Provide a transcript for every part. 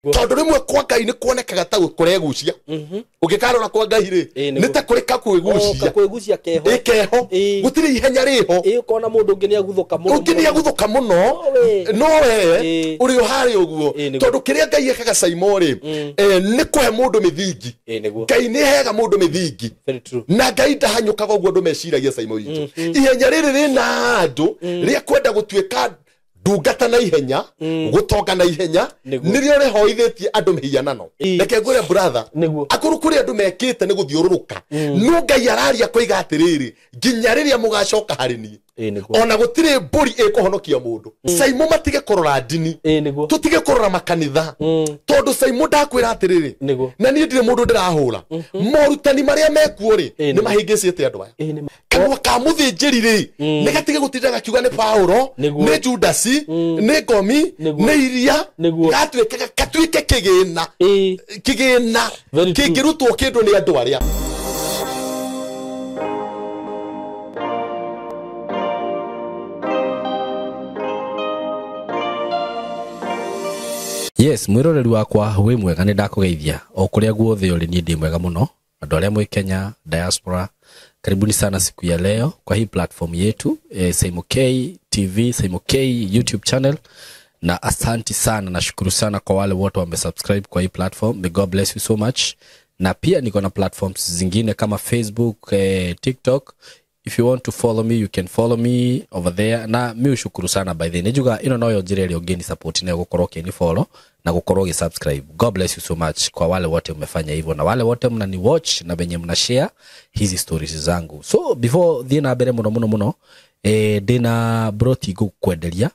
Tondu rimwe kwa Ngai nĩ kuonekaga ta kũregucia. Ũngĩkarora kwa Ngai rĩ, nĩ ta kũrĩ kakwĩgucia. Kakwĩgucia keho. Ĩkeho. Gũtirĩ ihenya rĩho. Ĩ ũkona mũndũ ũngĩ nĩ aguthũka mũno. Ũngĩ nĩ aguthũka mũno. No we ũrĩ o harĩa ũguo. Tondũ kĩrĩa Ngai ekaga Saimo rĩ, nĩ kũhe mũndũ mĩthingi. Ngai nĩ heaga mũndũ mĩthingi. Na Ngai ndahanyũkaga ũguo andũ meciragia Saimo witũ. Ihenya rĩrĩ rĩna andũ rĩa kwenda gũtuĩka ndungata na ihenya, gũtonga na ihenya, nĩrĩo rĩhoithĩtie andũ mĩhianano. Reke ngwĩre brother, akorwo kũrĩ andũ mekĩte nĩ gũthiũrũrũka, no Ngai araria koiga atĩrĩrĩ, nginya rĩrĩa mũgacoka harĩ niĩ. Ona gũtirĩ mbũri ĩkũhonokia mũndũ. Saimo matige kũrora ndini, tũtige kũrora makanitha, tondũ Saimo ndakwĩra atĩrĩrĩ, na niĩ ndirĩ mũndũ ndĩrahũra. Morutani marĩa mekuo rĩ, nĩ mahĩngĩcĩte andũ aya. Kanua ka mũthĩnjĩri rĩ, nĩ gatige gũtinda gakiuga nĩ Paulo, nĩ Judasi, nĩ ngomi, nĩ iria, gatuĩke gatuĩke kĩgĩna, kĩgĩna kĩngĩrutwo kĩndũ nĩ andũ arĩa. Yes, mwiroreri wakwa wĩ mwega, nĩ ndakũgeithia o kũrĩa guothe ũrĩ, niĩ ndĩ mwega mũno. Andũ arĩa mwĩ Kenya diaspora, karibuni sana siku ya leo kwa hii platform yetu Saimo K TV, Saimo K YouTube channel. Na asanti sana, nashukuru sana kwa wale wote wamesubscribe kwa hii platform. May God bless you so much. Na pia niko na platforms zingine kama Facebook, TikTok. If you want to follow me, you can follow me over there. Na mi ushukuru sana by the way. Njuga ino noyo njira ĩrĩa ũngĩni support nayo gũkorwo ũkĩni follow na gũkorwo ũgĩ subscribe. God bless you so much kwa wale wote umefanya hivyo na wale wote mnani watch na benye mna share hizi stories zangu. So before thiĩ na mbere mũno mũno mũno, ndĩna broti ngũkwenderia,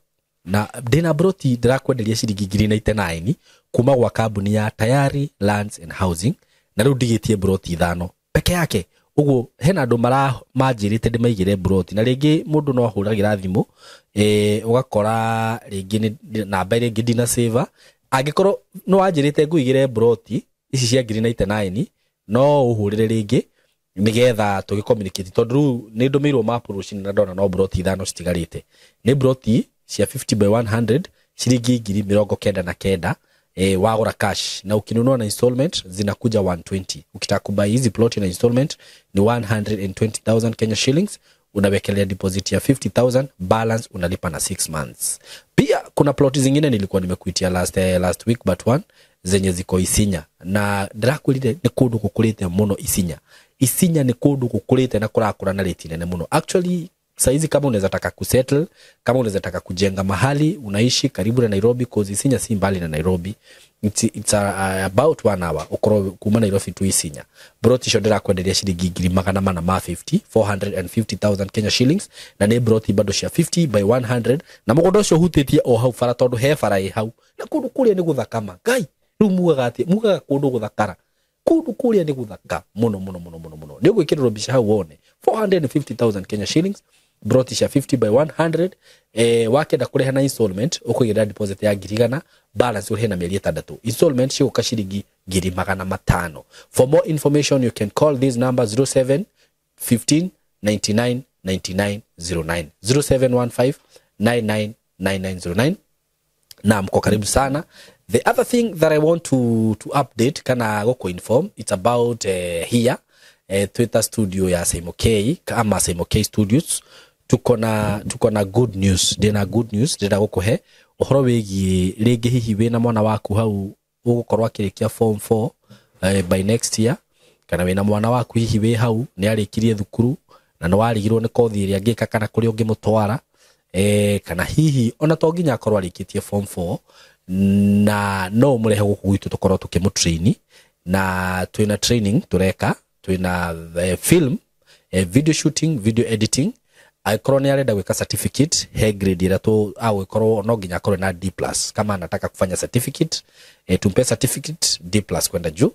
na ndĩna broti ndĩrakwenderia ciringi 1099 kuma gwa kambuni ya Tayari Lands and Housing, na rĩu ndigĩtie broti 5 peke yake. Uguo hena andu mara manjirite ndimaigire broti, na ringi mundu no ahuragira thimu, ugakora ringi ni namba ringi ndina save. Angikorwo no wanjirite nguigire broti ici cia 1099, no uhurire ringi nigetha tugi communicate, tondu riu ni ndumiirwo map rucini na ndona no broti 5 citigarite. Ni broti cia 50 by 100 ciringi 99,000. Wagura cash, na ukinunua na installment zinakuja 120. Ukitaka kubuy hizi plot na installment ni 120,000 Kenya shillings, unawekelea deposit ya 50,000, balance unalipa na 6 months. Pia kuna plot zingine nilikuwa nimekuitia last week but one zenye ziko Isinya, na ndirakwirire ni kundu gukurite muno Isinya. Isinya ni kundu gukurite na kurakura na rate nene muno. Actually saizi kama unaweza taka kusettle, kama unaweza taka kujenga mahali unaishi karibu na Nairobi, cause Isinya si mbali na Nairobi. It's about 1 hour ukorwo kuma Nairobi tu Isinya. Broti icio ndĩrakwenderia ciringi 450, 450,000 Kenya shillings, na nĩ broti bado cia 50 by 100, na mũgũnda ũcio ũhutĩtie o hau bara, tondũ he bara ĩ hau, na kũndũ kũrĩa nĩ gũthakama. Ngai, rĩu mugaga atĩ, mugaga kũndũ gũthakara. Kũndũ kũrĩa nĩ gũthaka mũno mũno mũno mũno mũno. Nĩ ũgwĩkĩrĩrwo mbica hau wone 450,000 Kenya shillings, broti cia 50 by 100. Wakenda kũrĩha na installment ũkũigĩrĩra deposit ya 100,000, balance ũrĩhe na mĩeri 6. Installment cigũka ciringi 500,000. For more information you can call this number 07 15 99 99 09, 0715 99 99 09. Na mko karibu sana. The other thing that I want to update kana gũkũ inform, it's about here Twitter studio ya Saimo K ama Saimo K Studios. Tuko na good news. Ndina good news ndĩrenda gũkũhe ũhoro wĩgiĩ rĩngĩ hihi wĩna mwana waku hau ũgũkorwo akĩrĩkia form 4 by next year, kana wĩna mwana waku hihi wĩ hau nĩ arĩkirie thukuru na nĩ warigirwo nĩ kothi ĩrĩa angĩka kana kũrĩa ũngĩmũtwara, kana hihi ona to nginya akorwo arĩkĩtie form 4, na no mũrehe gũkũ gwitũ tũkorwo tũkĩmũtrain, na twĩna training tũreka, twĩna film, video shooting, video editing. Angĩkorwo nĩ arenda gwĩka certificate, he grade ĩrĩa tu agũkorwo no nginya akorwo na D plus. Kama anataka kufanya certificate, tumpe certificate D plus kwenda juu.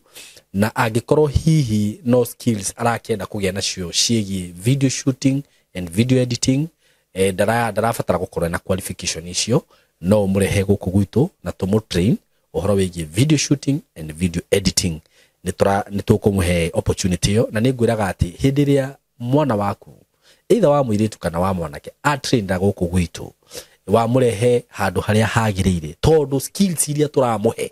Na angĩkorwo hihi no skills arakĩenda kũgĩa nacio ciĩgiĩ video shooting and video editing, ndarabatara gũkorwo na qualification icio, no mũrehe gũkũ gwitũ na tũmũtrain ũhoro wĩgiĩ video shooting and video editing. Nĩ tũkũmũhe opportunity ĩyo, na nĩ ngwĩraga atĩ hĩndĩ ĩrĩa mwana waku either wa mũirĩtu kana wa mwanake atrainda gũkũ gwitũ, wamũrehe handũ harĩa hagĩrĩire, tondũ skills iria tũramũhe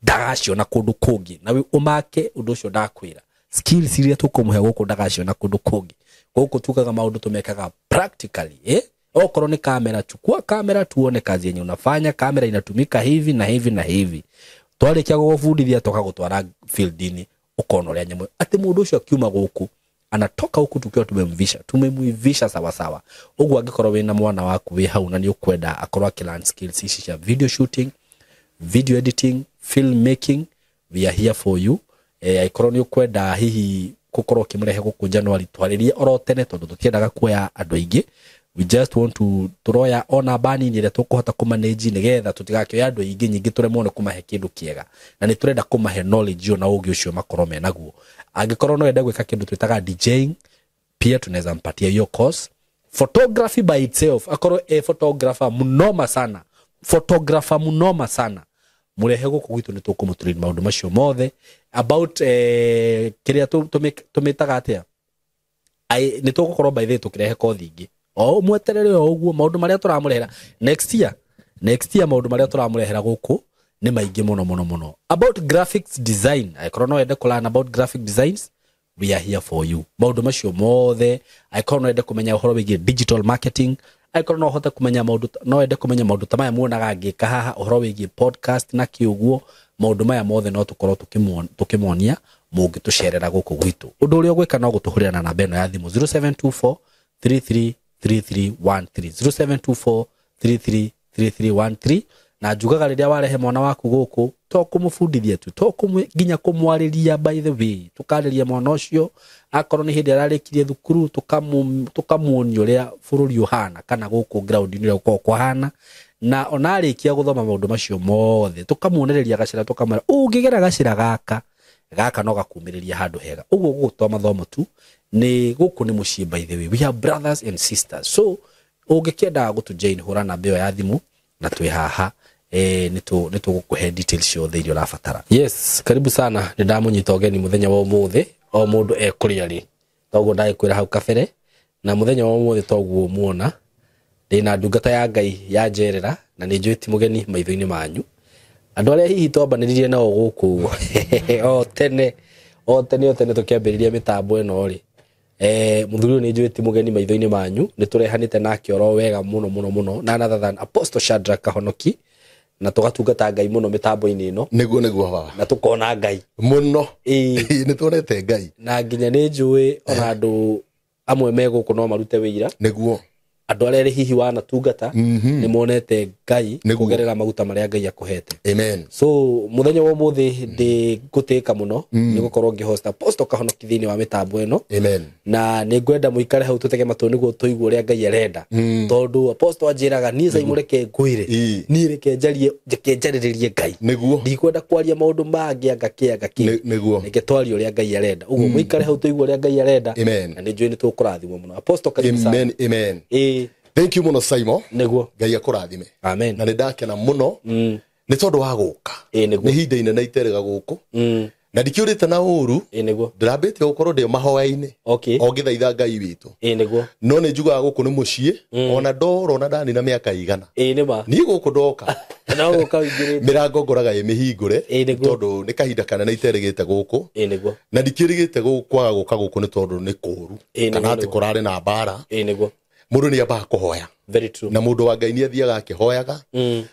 Ndagaciona kũndũ kũngĩ. Na ũmake ũndũ ũcio ndakwĩra. Skills iria tũkũmũhe gũkũ ndagaciona kũndũ kũngĩ. Gũkũ tugaga maũndũ tumekaga practically, Okorwo ni kamera, chukua kamera tuone kazi yenye unafanya. Kamera inatumika hivi na hivi na hivi. Twarĩkia gũgũbundithia tũkagũtwara field-inĩ ukona ũrĩa nyamũ. Atĩ mũndũ ũcio akiuma gũkũ anatoka huku tukiwa tumemvisha, tumemuivisha sawa sawa. Ũguo angĩkorwo wĩna mwana waku wĩ hau na nĩ ũkwenda akorwo akĩlearn skills ici cia video shooting, video editing, film making, we are here for you. Angĩkorwo nĩ ũkwenda hihi gũkorwo ũkĩmũrehe gũkũ January, twarĩrie oro tene tondũ tũtiendaga kuoya andũ aingĩ. We just want to turoya ona bani nĩ ĩrĩa tũkũhota kũmanage nĩgetha tũtigakĩoya andũ aingĩ nyingĩ tũremwo nĩ kũmahe kĩndũ kĩega. Na nĩ tũrenda kũmahe knowledge ĩyo na ũgĩ ũcio makorwo menaguo. Angĩkorwo no ende gwĩka kĩndũ twĩtaga DJing, pia tunaweza mpatia hiyo course. Photography by itself, akorwo photographer mnoma sana. Photographer mnoma sana. Murehe gũkũ gwitũ nĩ tũkũmũtrain maũndũ macio mothe about kĩrĩa tũmĩtaga atĩa. Nĩ tũgũkorwo by the way tũkĩrehe kothi ingĩ. O mweterere o ũguo maũndũ marĩa tũramũrehera next year. Next year maũndũ marĩa tũramũrehera gũkũ nĩ maingĩ mũno mũno mũno. About graphics design, angĩkorwo no wende kũlearn about graphic designs, we are here for you. Maũndũ macio mothe, angĩkorwo no wende kũmenya ũhoro wĩgiĩ digital marketing, angĩkorwo no ũhote kũmenya maũndũ, no wende kũmenya maũndũ ta maya muonaga ngĩka haha, ũhoro wĩgiĩ podcast na kĩũguo, maũndũ maya mothe no tũkorwo tũkĩmonia mũngĩtũcerera gũkũ gwitũ. Ũndũ ũrĩa ũgwĩka no gũtũhũrĩra na namba ĩno ya thimũ 0724 33 3313, 0724 33 3313. Na njugaga rĩrĩa warehe mwana waku gũkũ to kũmũbundithia tu, to nginya kũmwarĩria by the way, tũkarĩria mwana ũcio akorwo nĩ hĩndĩ ararĩkirie thukuru, tũkamuonia ũrĩa bũrũri ũhana kana gũkũ ground-inĩ ũrĩa gũkoragwo kũhana, na ona arĩkia gũthoma maũndũ macio mothe tũkamuonereria gacĩra, tũkamwĩra ũngĩgera gacĩra gaka gaka no gakumĩrĩria handũ hega. Ũguo gũkũ to mathomo tu, nĩ gũkũ nĩ mũciĩ by the way, we are brothers and sisters. So ũngĩkĩenda gũtũ join, hũra namba ĩyo ya thimũ na twĩ haha, nĩ tũgũkũhe details ciothe iria ũrabatara. Yes, karibu sana, nĩ ndamũnyita ũgeni mũthenya wa ũmũthĩ, o mũndũ ekũrĩa rĩ toguo ndagĩkwĩra hau kabere, na mũthenya wa ũmũthĩ toguo muona ndĩna ndungata ya Ngai ya njerera, na nĩ njũĩ ti mũgeni maitho-inĩ manyu. Andũ arĩa hihi twambanĩrĩrie nao gũkũ o tene o tene o tene tũkĩambĩrĩria mĩtambo ĩno rĩ, mũthuri ũyũ nĩ njũĩ ti mũgeni maitho-inĩ manyu, nĩ tũrehanĩte nake oro wega mũno mũno mũno, na other than Apostle Shadrack Kahonoki, na tũgatungata Ngai mũno mĩtambo-inĩ ĩno. Nĩguo nĩguo baba. Na tũkona Ngai mũno. Nĩ tuonete Ngai. Na nginya nĩ njũĩ ona andũ amwe me gũkũ no marute wĩira. Nĩguo. Andũ arĩa hihi wanatungata nĩ monete Ngai kũgerera maguta marĩa Ngai akũhete. Amen. So mũthenya wa ũmũthĩ ndĩ ngũtĩka mũno nĩ gũkorwo ngĩhost Apostle Kahonoki thĩinĩ wa mĩtambo ĩno. Amen. Na nĩ ngwenda mũikare hau tũtege matũ nĩguo tũigue ũrĩa Ngai arenda. Tondũ Apostle anjĩraga niĩ Simon reke ngwĩre, niĩ reke njarie, reke njarĩrĩrie Ngai. Nĩguo. Ndikwenda kwaria maũndũ mangĩ anga kĩ anga kĩ. Nĩguo. Reke twarie ũrĩa Ngai arenda. Ũguo mũikare hau tũigue ũrĩa Ngai arenda. Amen. Na nĩ njũĩ nĩ tũkũrathimwo mũno. Apostle karibu sana. Amen, amen. Thank you mũno Simon. Nĩguo. Ngai akũrathime. Amen. Na nĩ ndakena mũno nĩ tondũ wa gũka. Nĩ ihinda inene iterĩga gũkũ. Na ndikĩũrĩte na ũru. Nĩguo. Ndĩrambĩtie gũkorwo ndĩ mahoya-inĩ. O ngĩthaitha Ngai witũ. Nĩguo. No nĩ njugaga gũkũ nĩ mũciĩ, ona ndoro ona ndanina mĩaka igana. Nĩ ma. Niĩ gũkũ ndoka. No gũka ũingĩrĩte. Mĩrango ngoraga ĩ mĩhingũre. Nĩguo. Tondũ nĩ kahinda kanene iterĩgĩte gũkũ. Nĩguo. Na ndikĩrĩgĩte kwaga gũka gũkũ nĩ tondũ nĩ kũũru. Kana atĩ kũrarĩ na mbara. Nĩguo. Mũndũ nĩ ambaga kũhoya. Very true. Na mũndũ wa Ngai nĩ athiaga akĩhoyaga,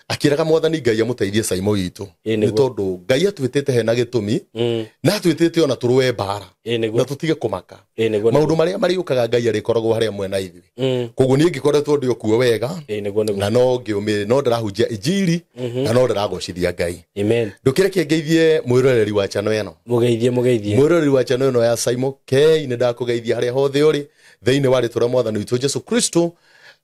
akĩraga mwathani Ngai amũteithie Simon witũ. Nĩ tondũ Ngai atwĩtĩte hena gĩtũmi, na atwĩtĩte ona tũrũe mbara, na tũtige kũmaka. Maũndũ marĩa marĩũkaga Ngai arĩkoragwo harĩa mwena ithuĩ. Koguo niĩ ngĩkoretwo ndĩ o kuo wega, na no ngĩũmĩrĩ, no ndĩrahunjia injiri, na no ndĩragocithia Ngai. Amen. Ndũkĩreke ngeithie mwĩroreri wa channel ĩno. Mũgeithie, mũgeithie. Mwĩroreri wa channel ĩno ya Simon K, nĩ ndakũgeithia harĩa hothe ũrĩ thĩinĩ wa rĩtwa rĩa mwathani witũ Jesu Kristo.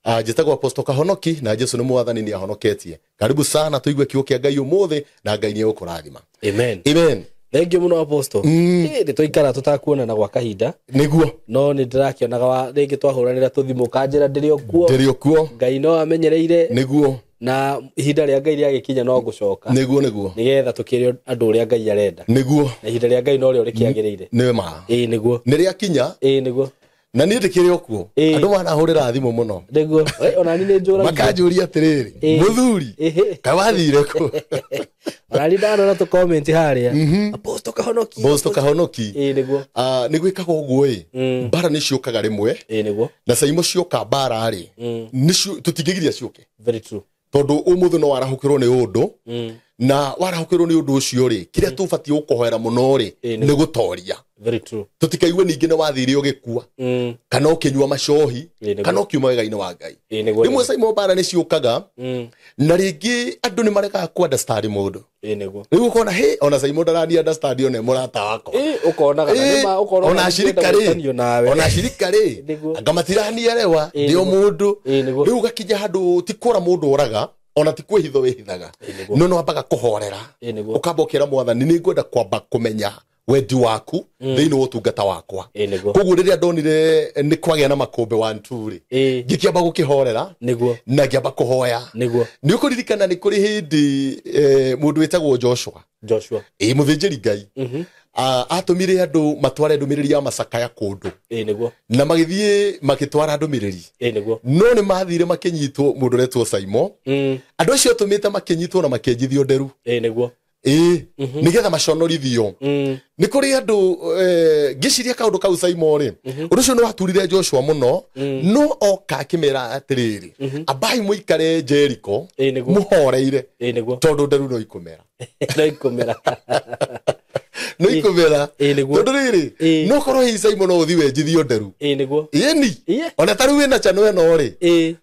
Njĩtagwo Apostle Kahonoki, na Jesu nĩ mwathani nĩ ahonoketie. Karibu sana tũigue kiugo kĩa Ngai ũmũthĩ, na Ngai nĩ egũkũrathima. Amen. Amen. Thank you mũno Apostle. Nĩ twaikara tũtakuonana gwa kahinda. Nĩguo. No nĩ ndĩrakĩonaga rĩngĩ twahũranĩra tũthimũ kanjĩra ndĩrĩ o kuo. Ndĩrĩ o kuo. Ngai no amenyereire. Nĩguo. Na ihinda rĩa Ngai rĩagĩkinya no ngũcoka. Nĩguo, nĩguo. Nĩgetha tũkĩre andũ ũrĩa Ngai arenda. Nĩguo. Na ihinda rĩa Ngai no rĩo rĩkĩagĩrĩire. Nĩ ma. Nĩguo. Nĩ rĩakinya. Nĩguo. Na niĩ ndĩkĩrĩ o kuo. Andũ manahũrĩra thimũ mũno. Nĩguo. Ona niĩ nĩ njũragia. Makanjũria atĩrĩrĩ, mũthuri, kaĩ wathire kũ? Ona niĩ ndanona tũ comment harĩa. Apostle Kahonoki. Apostle Kahonoki. Ĩĩ nĩguo. Nĩ gwĩkaga ũguo ĩ. Mbara nĩ ciũkaga rĩmwe. Ĩĩ nĩguo. Na Saimo cioka mbara rĩ, tũtingĩgiria ciũke. Very true. Tondũ ũmũthĩ no warahũkĩrwo nĩ ũndũ. Na warahũkĩrwo nĩ ũndũ ũcio rĩ, kĩrĩa tũbatiĩ gũkũhoera mũno rĩ, nĩ gũtoria. Very true. Tũtikaigue ningĩ nĩ wathire ũgĩkua, kana ũkĩnyua macohi, kana ũkiuma wega-inĩ wa Ngai. Rĩmwe Saimo mbara nĩ ciũkaga, na rĩngĩ andũ nĩ maregaga kũ understand mũndũ. Rĩu ũkona, hĩ, ona Saimo ndarani understand one mũrata wakwa. Ũkonaga ona acirika rĩ, ona acirika rĩ, anga matiranielewa, ndĩ o mũndũ. Rĩu ũgakinya handũ ti kũra mũndũ oraga, ona ti kwĩhitho wĩhithaga. No no wambaga kũhorera. Ũkamba ũkĩra mwathani, nĩ ngwenda kwamba kũmenya wendi waku thĩinĩ wa ũtungata wakwa. Koguo rĩrĩa ndonire nĩ kwagĩa na makũmbĩ 1 2 rĩ, ngĩkĩamba gũkĩhorera na ngĩamba kũhoya. Nĩ ũkũririkana nĩ kũrĩ hĩndĩ mũndũ wĩtagwo Joshua. Ĩĩ, mũthĩnjĩri Ngai. Atũmire andũ matware ndũmĩrĩri ya macakaya kũndũ. Na magĩthiĩ magĩtwara ndũmĩrĩri. No nĩ mathire makĩnyitwo mũndũ ũretwo Saimo. Andũ acio atũmĩte makĩnyitwo na makĩenjithio nderu. Ĩĩ, nĩgetha maconorithio. Nĩ kũrĩ andũ ngĩciria kaũndũ kau Saimo rĩ, ũndũ ũcio nĩ waturire Joshua mũno, no oka akĩmera atĩrĩrĩ, ambai mũikare Jericho mũhoreire, tondũ nderu no ikũmera. No ikũmera. No ikũmera. Tondũ rĩrĩ, no korwo hihi Saimo no ũthiĩ wenjithio nderu. Ĩni. Ona ta rĩu wĩna channel ĩno rĩ,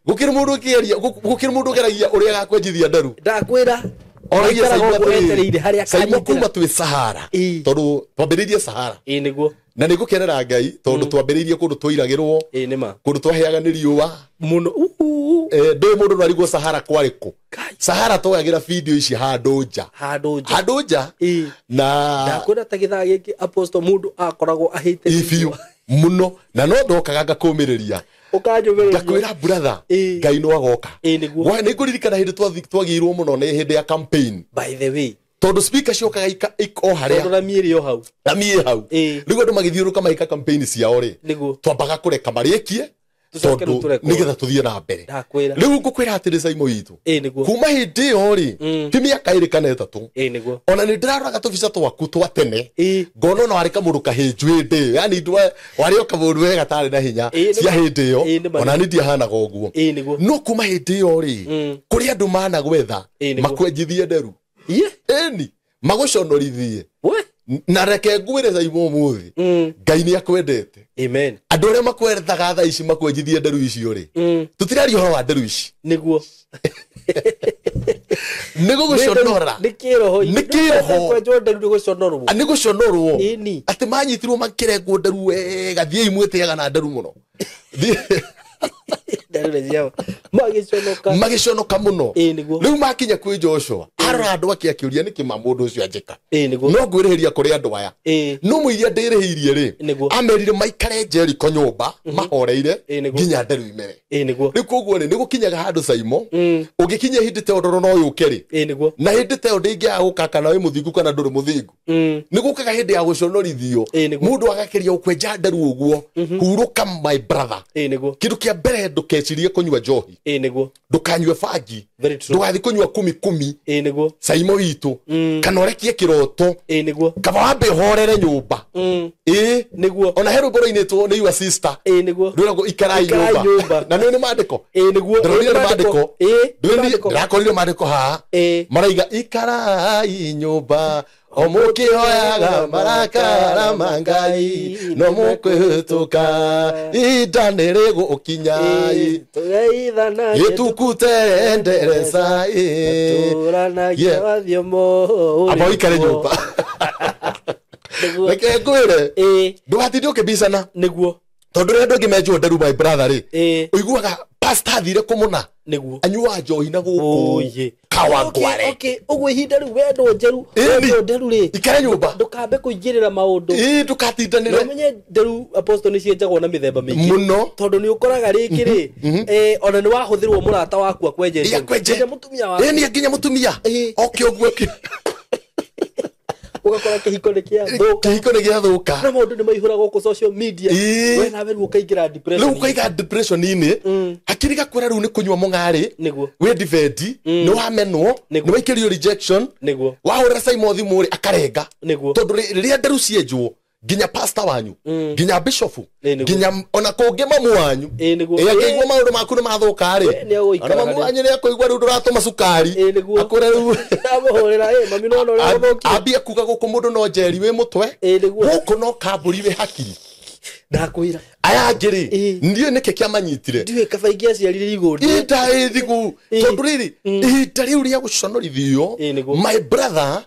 gũkĩrĩ mũndũ ũkĩaria, gũkĩrĩ mũndũ ũgeragia ũrĩa agakwenjithia nderu. Ndakwĩra. Oragia Saimo kuma twĩ Sahara, tondũ twambĩrĩirie Sahara. Na nĩ ngũkenera Ngai tondũ twambĩrĩirie kũndũ twairagĩrwo, kũndũ twaheaga nĩ riũa mũno. Ndũĩ mũndũ no arigwo Sahara kwarĩ kũ. Sahara twoyagĩra video ici handũ nja. Handũ nja. Na ndakwĩra ta gĩthaa gĩkĩ Apostle mũndũ akoragwo ahĩte biũ mũno, na no ndokaga ngakũmĩrĩria. Ngakwĩra brother, Ngai no agoka. Nĩ ngũririkana hĩndĩ twagĩirwo mũno nĩ hĩndĩ ya campaign. By the way, tondũ speaker ciokaga o harĩa. Tondũ rami ĩrĩ o hau. Rami ĩ hau. Rĩu andũ magĩthiũrũrũka magĩka campaign ciao rĩ, twambaga kũreka marĩkie, tondũ nĩgetha tũthiĩ na mbere. Rĩu ngũkwĩra atĩrĩ Saimo witũ, kuma hĩndĩ ĩyo rĩ, ti mĩaka 2 kana 3, ona nĩ ndĩraroraga tũbica twaku twa tene, ngona ona warĩ kamũndũ kahĩnju hĩndĩ ĩyo, yani warĩ o kamũndũ we gatarĩ na hinya cia hĩndĩ ĩyo, ona niĩ ndiahanaga ũguo. No kuma hĩndĩ ĩyo rĩ, kũrĩ andũ managwetha makwenjithie nderu. Ĩni, magũconorithie. Na reke ngwĩre Saimo ũmũthĩ, Ngai nĩ akwendete. Amen. Andũ arĩa makwethaga thaa ici makwenjithie nderu icio rĩ, tũtiraria ũhoro wa nderu ici. Nĩguo. Nĩ gũgũconora. Nĩ kĩroho. Nĩ kĩroho. Kwenjwo nderu nĩ gũconorwo. Nĩ gũconorwo. Atĩ manyitirwo makĩrengwo nderu wega, thiĩi mwĩtĩaga na nderu mũno. Magĩconoka mũno. Rĩu makinya kwĩ Joshua, arora andũ ake akĩũria nĩkĩ ma mũndũ ũcio anjĩka. No ngwĩrĩhĩria kũrĩ andũ aya. No mũiria ndĩrĩhĩirie rĩ, amerire maikare Jericho nyũmba mahoreire nginya nderu imere. Rĩu koguo rĩ, nĩ gũkinyaga handũ Saimo, ũngĩkinya hĩndĩ ta ĩyo ndoro no yũke rĩ, na hĩndĩ ta ĩyo ndĩngĩaga gũka kana wĩ mũthingu kana ndũrĩ mũthingu. Nĩ gũkaga hĩndĩ ya gũconorithio, mũndũ agakeria gũkwenja nderu ũguo, hurũka my brother. Kĩndũ kĩa mbere ndũkecirie kũnyua njohi. Ndũkanyue bangi. Ndũgathiĩ kũnyua kumi kumi. Saimo witũ, kana ũrekie kĩroto. Kaba wambe ũhorere nyũmba. Ona he rwĩmbo rũinĩtwo nĩ your sister. Rwĩragwo ikarai nyũmba. Na nĩũĩ nĩ maandĩko? Ndĩronire nĩ maandĩko. Ndĩrakorire maandĩko haha. Maraiga ikarai nyũmba o mũkĩhoyaga marakara ma Ngai no mũkwĩhĩtũka ihinda nĩ rĩgũkinya gĩtukutendereza amba ũikare nyũmba. Reke ngwĩre, ndũgatinde ũkĩbicana. Tondũ rĩrĩa andũ aingĩ menjwo nderu my brother rĩ, ũiguaga pastor athire kũmũna. Anyuaga njohi na gũkũ Kawangware. Ũguo ihinda rĩu wendwo njeru, wendwo nderu rĩ, ikare nyũmba. Ndũkambe kũingĩrĩra maũndũ. Ndũkatindanĩre. Na ũmenye nderu Apostle nĩ cienjagwo na mĩthemba mĩingĩ mũno, tondũ nĩ ũkoraga rĩngĩ rĩ, ona nĩ wahũthĩrwo mũrata waku akwenje nderu. Nginya mũtumia waku. Nginya mũtumia. Oke ũguo. Ũgakora kĩhiko nĩ kĩathũka. Kĩhiko nĩ gĩathũka. Na maũndũ nĩ maihũra gũkũ social media. We nawe rĩu ũkaingĩra depression. Rĩu ũkaiga depression-inĩ. Hakiri gakwĩra rĩu nĩ kũnyua mũng'arĩ. Nĩguo. Wĩ divendi, nĩ wamenwo, nĩ waikĩrio rejection. Nĩguo. Wahũrĩra Simon thimũ rĩ akarenga. Nĩguo. Tondũ rĩrĩa nderu cienjwo nginya pastor wanyu, nginya bishop, nginya ona kũngĩ mamu wanyu. Ĩ angĩigua maũndũ maku nĩ mathũka rĩ, ona mamu wanyu nĩ akũigua rĩu ndũratũma cukari. Akũre rĩu. Amũhũrĩra, mami no ũrĩa ũthũkie. Ambie kuga gũkũ mũndũ no njeri wĩ mũtwe. Gũkũ no kambũri wĩ hakiri. Ndakwĩra. Aya angĩ rĩ, niĩ nĩkĩ kĩamanyitire? Ndiũĩ kaba ingĩaciarire igũndĩ. Ihinda ĩthigu. Tondũ rĩrĩ, ihinda rĩu rĩa gũconorithio, my brother,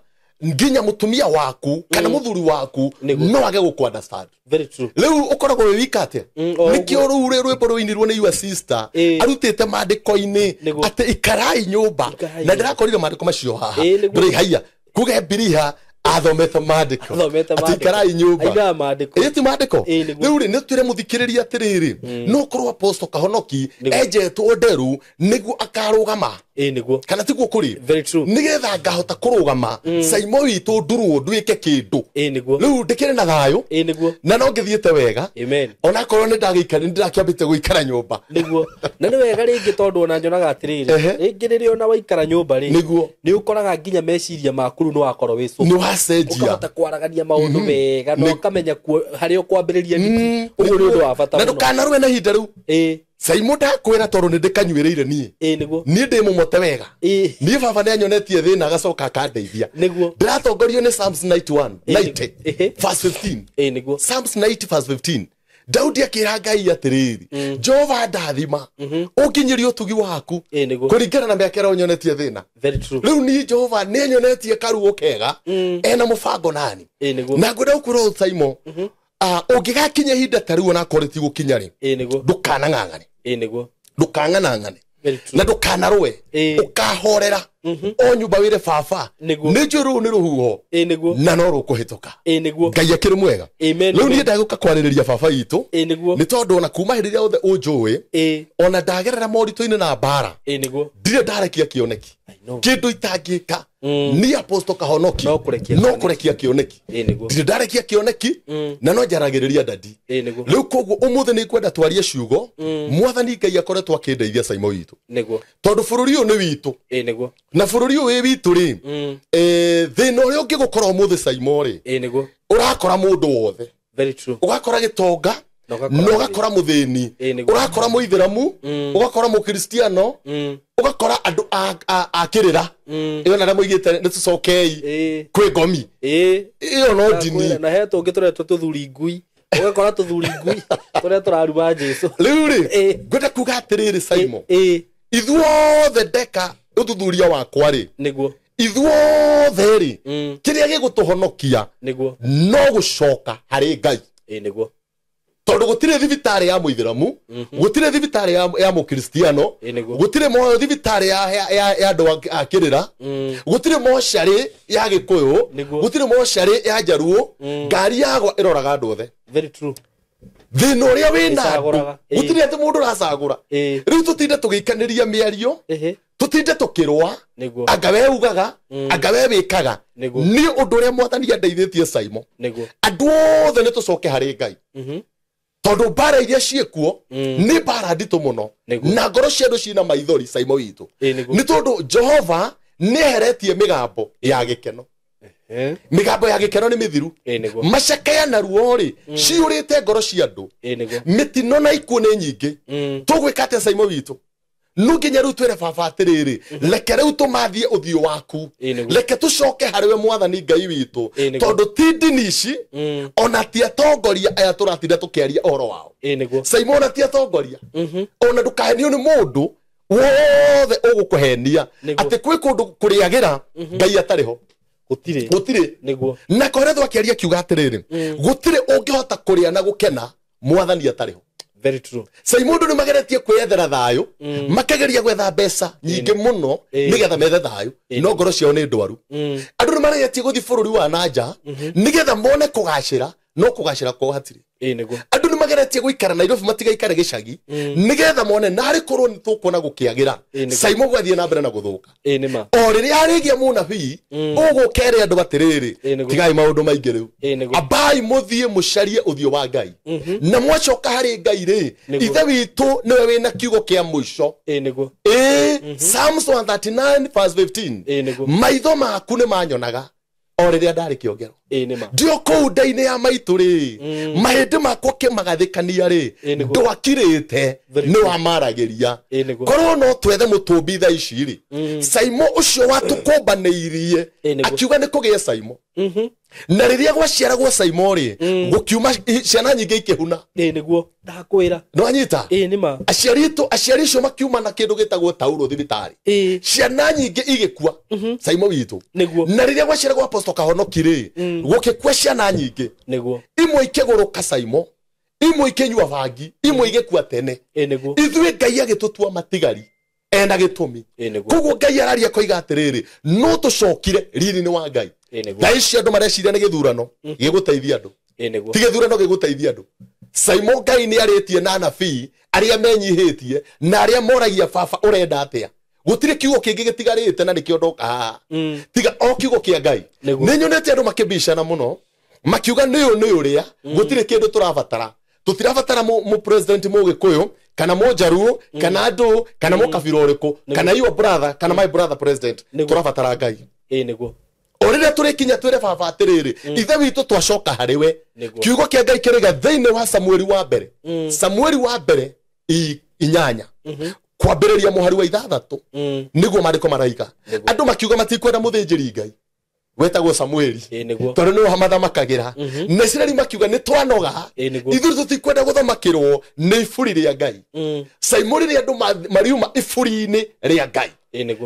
nginya mutumia waku kana muthuri waku no age gũkũ understand. Very true. Rĩu ũkoragwo wĩ wika atĩa? Nĩkĩo rũu rĩ rwĩmbo rũinirwo nĩ your sister arutĩte maandĩko-inĩ atĩ ikarai nyũmba, na ndĩrakorire maandĩko macio haha. Ndũrĩ haiya kuge Biriha athomete maandĩko atĩ ikarai nyũmba. Ĩ ti maandĩko. Rĩu rĩ nĩ twĩre mũthikĩrĩria atĩrĩrĩ, no korwo Apostle Kahonoki enjetwo nderu nĩguo akarũgama. Nĩguo. Kana tiguo kũrĩ? Very true. Nĩgetha ngahota kũrũgama Saimo witũ ndurwo nduĩke kĩndũ. Nĩguo. Rĩu ndĩkĩrĩ na thayũ. Nĩguo. Na no ngĩthiĩte wega. Amen. Onakorwo nĩ ndagĩikara nĩ ndĩrakĩambĩte gũikara nyũmba. Nĩguo. Na nĩ wega rĩngĩ tondũ ona nyonaga atĩrĩrĩ, rĩngĩ rĩrĩa ona waikara nyũmba rĩ, nĩguo nĩ ũkoraga nginya meciria maku rĩu nĩ wakorwo wĩ nĩ wacenjia. Ũkahota kwaragania maũndũ mega na ũkamenya harĩa ũkwambĩrĩria nĩkĩ. Ũguo nĩ ũndũ wa bata Na mũno. ndũkanarũe na ihinda rĩu. Saimo ndakwĩra tondũ nĩ ndĩkanyuĩrĩire niĩ. Nĩguo. Niĩ ndĩ mũmote wega. Niĩ baba nĩ anyonetie thĩna agacoka akandeithia. Nĩguo. Ndĩratongorio nĩ Psalms 91, 90, verse 15. Nĩguo. Psalms 90 verse 15. Daudi akĩra Ngai atĩrĩrĩ, Jehova ndathima, ũnginyĩrie ũtugi waku kũringana na mĩaka ĩrĩa ũnyonetie thĩna. Very true. Rĩu niĩ Jehova nĩ anyonetie karuo kega, ena mũbango nani. Na ngwenda gũkwĩra ũũ Saimo, ũngĩgakinya ihinda ta rĩu onakorwo rĩtigũkinya rĩ, ndũkanang'ang'ane. Nĩguo. Ndũkang'anang'ane. Na ndũkanarũe. Ũkahorera. O nyũmba wĩre baba. Nĩ njũĩ rũu nĩ rũhuho. Nĩguo. Na no rũkũhĩtũka. Nĩguo. Ngai akĩrĩ mwega. Rĩu niĩ ndagũka kwarĩrĩria baba witũ. Nĩguo. Nĩ tondũ ona kuma hĩndĩ ĩrĩa yothe ũnjũĩ, ona ndagerera moritũ-inĩ na mbara, Nĩguo. ndirĩ ndarekia kĩoneki. Kĩndũ itangĩka niĩ Apostle Kahonoki no kũrekia kĩoneki. Ndirĩ ndarekia kĩoneki na no njaragĩrĩria dadi. Rĩu koguo ũmũthĩ nĩ ngwenda twarie ciugo Mwathani Ngai akoretwo akĩndeithia Saimo witũ. Nĩguo. Tondũ bũrũri ũyũ nĩ witũ. Nĩguo. Na bũrũri ũyũ wĩ witũ rĩ, thĩna ũrĩa ũngĩgũkora ũmũthĩ Saimo rĩ, Nĩguo. ũrakora mũndũ wothe. Very true. Ũgakora gĩtonga, na ũgakora mũthĩni, ũgakora mũithĩramu, ũgakora mũkristiano, ũgakora andũ a kĩrĩra. Ĩyo na arĩa moigĩte nĩ tũcokei kwĩ ngomi. Ĩyo no ndini. Na he tũngĩ tũretwo tũthuri ngui. Ũgakora tũthuri ngui tũrĩa tũraruma Jesũ. Rĩu rĩ, ngwenda kuga atĩrĩrĩ Saimo, ithuothe ndeka ũthuthuria wakwa rĩ, nĩguo, ithuothe rĩ, kĩrĩa gĩgũtũhonokia nĩguo no gũcoka harĩ Ngai. Nĩguo. Tondũ gũtirĩ thibitarĩ ya mũithĩramu, gũtirĩ thibitarĩ ya mũkristiano, gũtirĩ thibitarĩ ya andũ a kĩrĩra, gũtirĩ mocarĩ ya gĩkũyũ, gũtirĩ mocarĩ ya njaruo, ngari yagwa ĩroraga andũ othe. Very true. Thĩna ũrĩa wĩna andũ, gũtirĩ atĩ mũndũ ũracagũra. Rĩu tũtinde tũgĩikanĩria mĩario, tũtinde tũkĩrũa, anga we ugaga, anga we wĩkaga. Nĩ ũndũ ũrĩa Mwathani andeithĩtie Saimo. Andũ othe nĩ tũcoke harĩ Ngai. Tondũ mbara iria ciĩkuo nĩ mbara nditũ mũno, na ngoro cia andũ ciĩna maithori Saimo witũ. Nĩ tondũ Jehova nĩ eheretie mĩgambo ya gĩkeno. Mĩgambo ya gĩkeno nĩ mĩthiru. Macakaya na ruo rĩ ciyũrĩte ngoro cia andũ. Mĩtino na ikuũ nĩ nyingĩ. Tũgwĩka atĩa Saimo witũ? No nginya rĩu twĩre baba atĩrĩrĩ, reke rĩu tũmathie ũthiũ waku, reke tũcoke harĩ we Mwathani Ngai witũ, tondũ ti ndini ici ona ti atongoria aya tũratinda tũkĩaria ũhoro wao. Saimo ona ti atongoria, ona ndũkahenio nĩ mũndũ wothe ũgũkũhenia atĩ kwĩ kũndũ kũrĩagĩra Ngai atarĩ ho. Gũtirĩ. Nĩguo. Na koretwo akĩaria akiuga atĩrĩrĩ, gũtirĩ ũngĩhota kũrĩa na gũkena Mwathani atarĩ ho. Very true. Saimo andũ nĩ mageretie kwĩyethera thayũ, makegeria gwetha mbeca nyingĩ mũno nĩgetha methe thayũ, no ngoro ciao nĩ ndwaru. Andũ nĩ mageretie gũthiĩ bũrũri wa nanja nĩgetha mone kũgacĩra, no kũgacĩra kwao hatirĩ. Andũ nĩ mageretie gũikara Nairobi matigaikare gĩcagi nĩgetha mone narĩ korwo nĩ tũkuona gũkĩagĩra Saimo gwathiĩ na mbere na gũthũka. O rĩrĩa arĩgia mũnabii ũgũkere andũ atĩrĩrĩ tigai maũndũ maingĩ rĩu abai mũthiĩ mũcarie ũthiũ wa Ngai na mwacoka harĩ Ngai rĩ ithe witũ nĩwe wĩna kiugo kĩa mũico. Psalms 139 verse 15 maitho maku nĩ manyonaga o rĩrĩa ndarĩ kĩongero ndio kũu nda-inĩ ya maitũ rĩ mahĩndĩ makwa kĩmagathĩkania rĩ ndwakirĩte nĩ wamaragĩria korwo no twethe mũtũmbi thaa ici rĩ Saimo ũcio watũkũmbanĩirie akiuga nĩ kũgĩe Saimo na rĩrĩa gwaciaragwo Saimo rĩ gũkiuma ciana nyingĩ ikĩhuna. Nĩguo ndakwĩra nĩwanyita aciari acio makiuma na kĩndũ gĩtagwo tauro thibitarĩ ciana nyingĩ igĩkua Saimo witũ na rĩrĩa gwaciaragwo Apostle Kahonoki rĩ gũgĩkua ciana nyingĩ imwe ikĩgũrũka Saimo imwe ikĩnyua bangi imwe igĩkua tene ithuĩ Ngai agĩtũtua matigari ena gĩtũmi koguo Ngai araria koiga atĩrĩrĩ no tũcokire riri-inĩ wa Ngai. Thaa ici andũ mareciria nĩ gĩthurano gĩgũteithia andũ ti gĩthurano gĩgũteithia andũ. Saimo Ngai nĩ arĩtie na anabii arĩa menyihĩtie na arĩa moragia baba ũrenda atĩa gũtirĩ kiugo kĩngĩ gĩtigarĩte na nĩkĩo ndoka haha tiga o kiugo kĩa Ngai. Nĩ nyonete andũ makĩbicana mũno makiuga nĩ ũyũ nĩ ũrĩa gũtirĩ kĩndũ tũrabatara tũtirabatara mu president mũgĩkũyũ kana mũnjaruo kana andũ kana mũkabira ũrĩkũ kana your brother kana my brother president tũrabatara Ngai. O rĩrĩa tũrĩkinya twĩre baba atĩrĩrĩ ithe witũ twacoka harĩ we kiugo kĩa Ngai kĩrĩga thĩinĩ wa Samueli wa mbere Samueli wa mbere 8 kwambĩrĩria mũhari wa 6 nĩguo maandĩko maraiga andũ makiuga matikwenda mũthĩnjĩri Ngai wetagwo Samueli tondũ nĩwe mathamakagĩra na Isiraeli makiuga nĩ twanoga ithuĩ tũtikwenda gũthamakĩrwo nĩ iburi rĩa Ngai. Saimo rĩrĩa andũ mariuma iburi-inĩ rĩa Ngai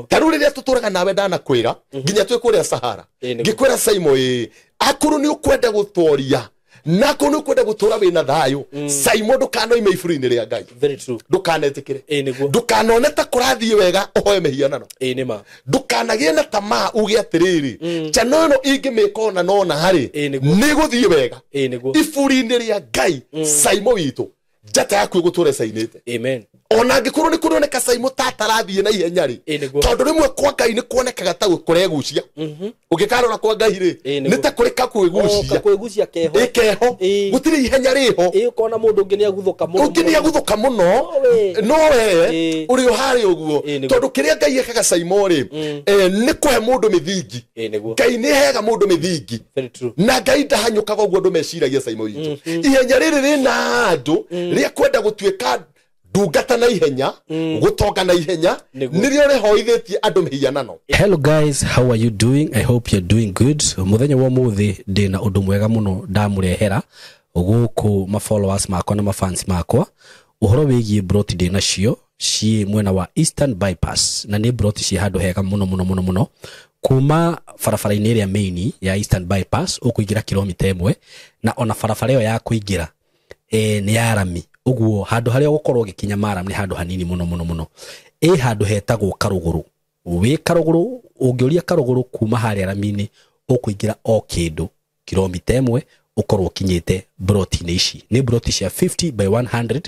ta rĩu rĩrĩa tũtũraga nawe ndanakwĩra nginya twĩ kũrĩa Sahara ngĩkwĩra Saimo ĩ akorwo nĩ ũkwenda gũtoria na akorwo nĩ ũkwenda gũtũra wĩna thayũ Saimo ndũkanoime iburi-inĩ rĩa Ngai. Ndũkanetĩkĩre ndũkanone ta kũrathiĩ wega ũhoe mĩhianano ndũkanagĩe na tamaa uge atĩrĩrĩ njano ĩno ingĩmĩka ona nona harĩ nĩ gũthiĩ wega iburi-inĩ rĩa Ngai. Saimo witũ njata yaku ĩgũtũra ĩcainĩte. Amen. Ona angĩkorwo nĩ kũroneka Saimo ta atarathiĩ na ihenya rĩ tondũ rĩmwe kwa Ngai nĩ kuonekaga ta kũregucia ũngĩkarora kwa Ngai rĩ nĩ ta kũrĩ kakwĩgucia keho gũtirĩ ihenya rĩho ũkona mũndũ ũngĩ nĩaguthũka mũno ũngĩ nĩaguthũka mũno no we ũrĩ o harĩa ũguo tondũ kĩrĩa Ngai ekaga Saimo rĩ nĩ kũhe mũndũ mĩthingi. Ngai nĩ heaga mũndũ mĩthingi na Ngai ndahanyũkaga ũguo andũ meciragia Saimo witũ ihenya rĩrĩ rĩna andũ rĩa kwenda gũtuĩka ndungata na ihenya gũtonga na ihenya nĩrĩo rĩhoithĩtie andũ mĩhianano. Hello guys, how are you doing? I hope you're doing good. Mũthenya wa ũmũthĩ ndĩna ũndũ mwega mũno ndamũrehera gũkũ ma followers makwa na ma fans makwa ũhoro wĩgiĩ broti ndĩ nacio ciĩ mwena wa Eastern Bypass na nĩ broti ciĩ handũ hega mũno mũno mũno mũno kuma barabara-inĩ ĩrĩa main ya Eastern Bypass ũkũingĩra kilomita 1 na ona barabara ĩyo ya kũingĩra nĩ ya rami ũguo handũ harĩa ũgũkorwo ũgĩkinya maram nĩ handũ hanini mũno mũno mũno handũ hetagwo Karũgũrũ wĩ Karũgũrũ ũngĩũria Karũgũrũ kuma harĩa rami-inĩ ũkũingĩra o kĩndũ kilomita 1 ũkorwo ũkinyĩte broti-inĩ ici nĩ broti cia 50 by 100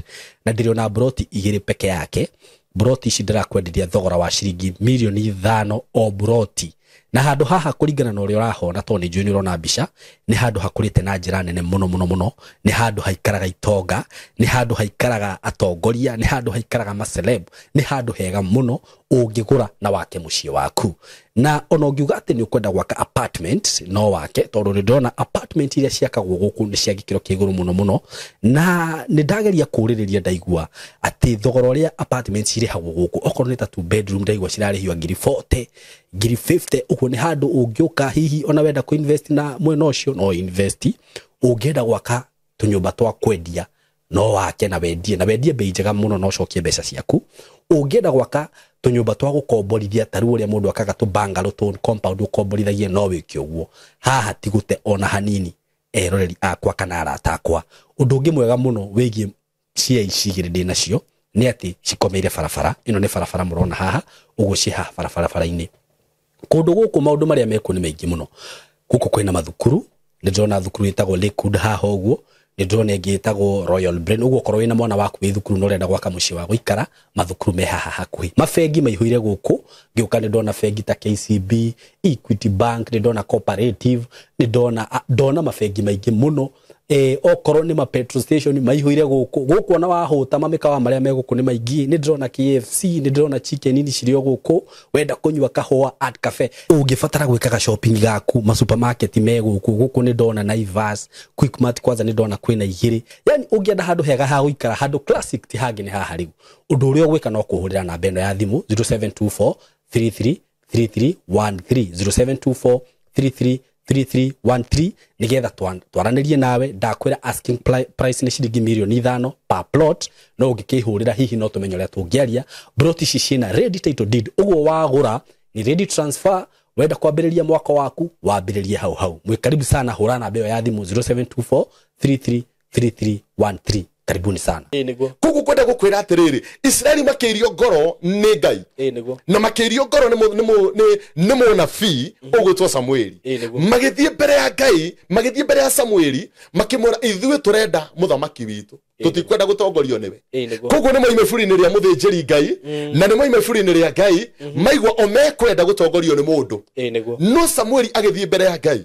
na ndĩrĩ broti 2 peke yake broti ici ndĩrakwenderia thogora wa ciringi milioni 5 o broti na handũ haha kũringana na ũrĩa ũrahona tondũ nĩ njũĩ nĩ ũrona mbica nĩ handũ hakũrĩte na njĩra nene mũno mũno mũno nĩ handũ haikaraga itonga nĩ handũ haikaraga atongoria nĩ handũ haikaraga maceleb nĩ handũ hega mũno ũngĩgũra na wake mũciĩ waku na ona ũngiuga atĩ nĩ ũkwenda gwaka apartment no wake tondũ nĩ ndĩrona apartment iria ciakagwo gũkũ nĩ cia gĩkĩro kĩa igũrũ mũno mũno na nĩ ndageria kũũrĩrĩria ndaigua atĩ thogora ũrĩa apartment cirĩhagwo gũkũ okorwo nĩ ta 2 bedroom ndaigua cirarĩhio ngiri 40 ngiri 50 ũguo nĩ handũ ũngĩũka hihi ona wenda kũ invest na mwena ũcio no invest ũngĩenda gwaka tũnyũmba twa kwendia no wake na wendie bei njega mũno no ũcokie mbeca ciaku ũngĩenda gwaka tũnyũmba twa gũkomborithia ta rĩu ũrĩa mũndũ akaga tũ bungalow tũ compound ũkomborithagie no wĩke ũguo haha ti gũte ona hanini eroreri akwa kana arata akwa ũndũ ũngĩ mwega mũno wĩgiĩ cia ici igĩrĩ ndĩ nacio nĩ atĩ cikomeire barabara ĩno nĩ barabara mũrona haha ũguo ciĩ haha barabara-inĩ kũndũ gũkũ maũndũ marĩa mekuo nĩ maingĩ mũno gũkũ kwĩna mathukuru nĩ ndĩrona thukuru ĩtagwo Lakewood haha ũguo Nĩ ndĩrona ĩngĩ ĩtagwo Royal Brain. Ũguo okorwo wĩna mwana waku wĩ thukuru na ũrenda gwaka mũciĩ wa gũikara, mathukuru me haha hakuhĩ. Mabengi maihũire gũkũ. Ngĩũka nĩ ndona bengi ta KCB, Equity Bank, nĩ ndona Cooperative, nĩ ndona mabengi maingĩ mũno. Okorwo nĩ ma petrol station maihũire gũkũ. Gũkũ ona wahũta mamĩkawa marĩa me gũkũ nĩ maingĩ. Nĩ ndĩrona KFC, nĩ ndĩrona chicken ini cirĩ o gũkũ. Wenda kũnyua kahũa Art Cafe. Ũngĩbatara gwĩkaga shopping gaku, ma supermarket me gũkũ. Gũkũ nĩ ndona Naivas, Quickmart kwanza nĩ ndona kwĩna igĩrĩ. Yani ũngĩenda handũ hega ha gũikara, handũ classic ti hangĩ nĩ haha rĩu. Ũndũ ũrĩa ũgwĩka no kũhũrĩra namba ĩno ya thimũ 0724 33 3313, 0724 33 3313, nigetha twaranĩrie nawe. Ndakwĩra asking price nĩ ciringi 5 million per plot, no ũngĩkĩhũrĩra hihi no tũmenye ũrĩa tũngĩaria. Plot ici ciĩna ready title deed, ũguo wagũra ni ready transfer. Wenda kwambĩrĩria mwaka waku, wambĩrĩrie hau hau. Mwĩ karibu sana, hũra namba ĩyo ya thimũ 0724 33 3313. Karibuni sana. Ĩĩ nĩguo. Koguo kwenda gũkwĩra atĩrĩrĩ, Isiraeli makĩirio ngoro nĩ Ngai Ĩĩ nĩguo. na makĩirio ngoro nĩ mũnabii ũgwĩtwo Samueli. Ĩĩ nĩguo. Magĩthiĩ mbere ya Ngai, magĩthiĩ mbere ya Samueli, makĩmwĩra, ithuĩ tũrenda mũthamaki witũ, tũtikwenda gũtongorio nĩwe. Ĩĩ nĩguo. Koguo nĩ moime iburi-inĩ rĩa mũthĩnjĩri Ngai na nĩ moime iburi-inĩ rĩa Ngai, maigua o mekwenda gũtongorio nĩ mũndũ. Ĩĩ nĩguo. No Samueli agĩthiĩ mbere ya Ngai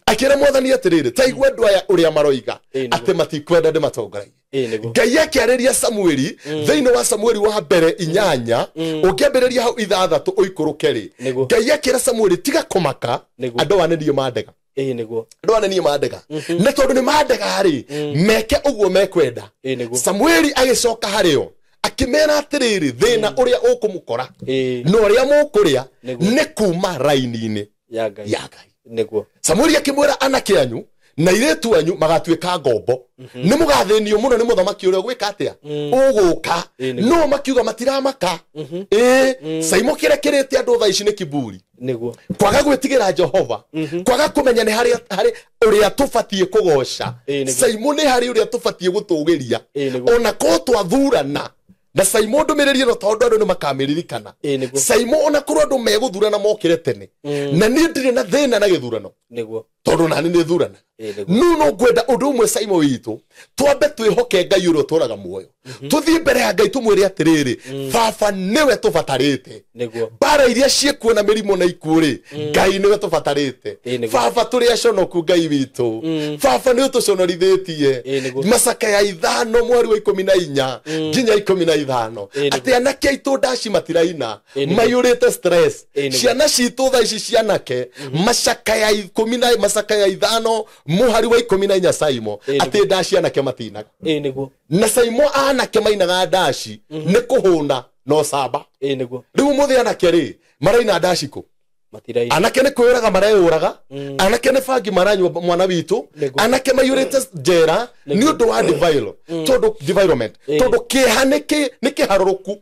akĩra Mwathani atĩrĩrĩ, ta igua andũ aya ũrĩa maroiga Ĩĩ nĩguo. atĩ matikwenda ndĩmatongoragie. Ĩĩ nĩguo. Ngai akĩarĩria Samueli thĩinĩ wa Samueli wa mbere 8, ũngĩambĩrĩria hau 6 ũikũrũke rĩ, Nĩguo. Ngai akĩra Samueli, tiga kũmaka, Nĩguo. andũ aya nĩ niĩ mandega. Ĩĩ nĩguo. Andũ aya nĩ niĩ mandega, na tondũ nĩ mandega rĩ, meke ũguo mekwenda. Ĩĩ nĩguo. Samueli agĩcoka harĩo akĩmera atĩrĩrĩ, thĩna ũrĩa ũkũmũkora Ĩĩ. na ũrĩa mũkũrĩa Nĩguo. nĩ kuma raini-inĩ Ya Ngai. ya Ngai. Nĩguo. Samueli akĩmwĩra, anake anyu na airĩtu anyu magatuĩka ngombo, nĩ mũgathĩnio mũno nĩ mũthamaki ũrĩa ũgwĩka atĩa, ũgũka. Ĩĩ nĩguo. No makiuga matiramaka. Ĩĩ Saimo, kĩrĩa kĩrĩte andũ thaa ici nĩ kiburi, Nĩguo. kwaga gwĩtigĩra Jehova, kwaga kũmenya nĩ harĩ harĩ ũrĩa tũbatiĩ kũgoca. Ĩĩ nĩguo. Saimo, nĩ harĩ ũrĩa tũbatiĩ gũtũgĩria. Ĩĩ nĩguo. Ona korwo twathurana na Saimo, ndũmĩrĩri ĩno tondũ andũ nĩ makamĩririkana. Ĩĩ nĩguo. Saimo, ona korwo andũ megũthurana mokĩre tene, na niĩ ndirĩ na thĩna na gĩthurano, Nĩguo. tondũ nani nĩ thurana. Ĩĩ nĩguo. No ngwenda ũndũ ũmwe, Saimo witũ, twambe twĩhoke Ngai ũrĩa ũtũraga muoyo, tũthiĩ mbere ya Ngai tũmwĩre atĩrĩrĩ, baba nĩwe tũbatarĩte. Nĩguo. Mbara iria ciĩkuo na mĩrimũ na ikuũ rĩ, Ngai nĩwe tũbatarĩte. Ĩĩ nĩguo. Baba, tũrĩ aconoku, Ngai witũ, baba nĩ ũtũconorithĩtie. Ĩĩ nĩguo. Macakaya 5 mweri wa 14 nginya 15, Ĩĩ nĩguo. atĩ anake aitũ ndaci matiraina, Ĩĩ nĩguo. maiyũrĩte stress. Ĩĩ nĩguo. Ciana citũ thaa ici cianake, macakaya ikũmi na macakaya 5 mũhari wa 14, Saimo, Ĩĩ nĩguo. atĩ ndaci anake matinaga. Ĩĩ nĩguo. Na Saimo, anake mainaga ndaci nĩ kũhũna no camba. Ĩĩ nĩguo. Rĩu mũthĩ anake rĩ, maraina ndaci kũ? Matiraina. Anake nĩ kwĩyũraga mareyũraga, anake nĩ bangi maranyua, mwana witũ. Nĩguo. Anake maiyũrĩte njera nĩ ũndũ wa devil, tondũ defilement, tondũ kĩeha nĩ kĩharũrũku.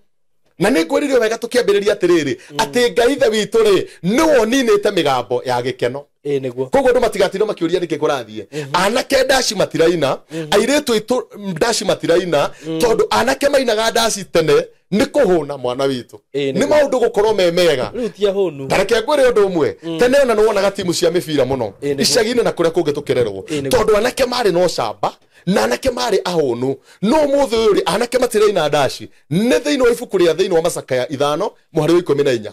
Na nĩ ngwĩrire wega tũkĩambĩrĩria atĩrĩrĩ, atĩ Ngai ithe witũ rĩ, nĩwe ũninĩte mĩgambo ya gĩkeno. Ĩĩ nĩguo. Koguo andũ matigatinda makĩũria nĩkĩ kũrathiĩ. Anake ndaci matiraina, airĩtu aitũ ndaci matiraina, tondũ anake mainaga ndaci tene nĩ kũhũna, mwana witũ. Ĩĩ, Nĩ nĩguo. maũndũ gũkorwo me mega. Rĩu ti ahũnu. Tareke ngwĩre ũndũ ũmwe, tene ona nĩ wonaga timu cia mĩbira mũno Ĩĩ, nĩguo. icagi-inĩ na kũrĩa kũngĩ tũkĩrerwo, Ĩĩ, nĩguo. tondũ anake marĩ na ũcamba na anake marĩ ahũnu. No ũmũthĩ ũyũ rĩ, anake matiraina ndaci. Nĩ thĩinĩ wa ibuku rĩa thĩinĩ wa macakaya 5 mũhari wa 14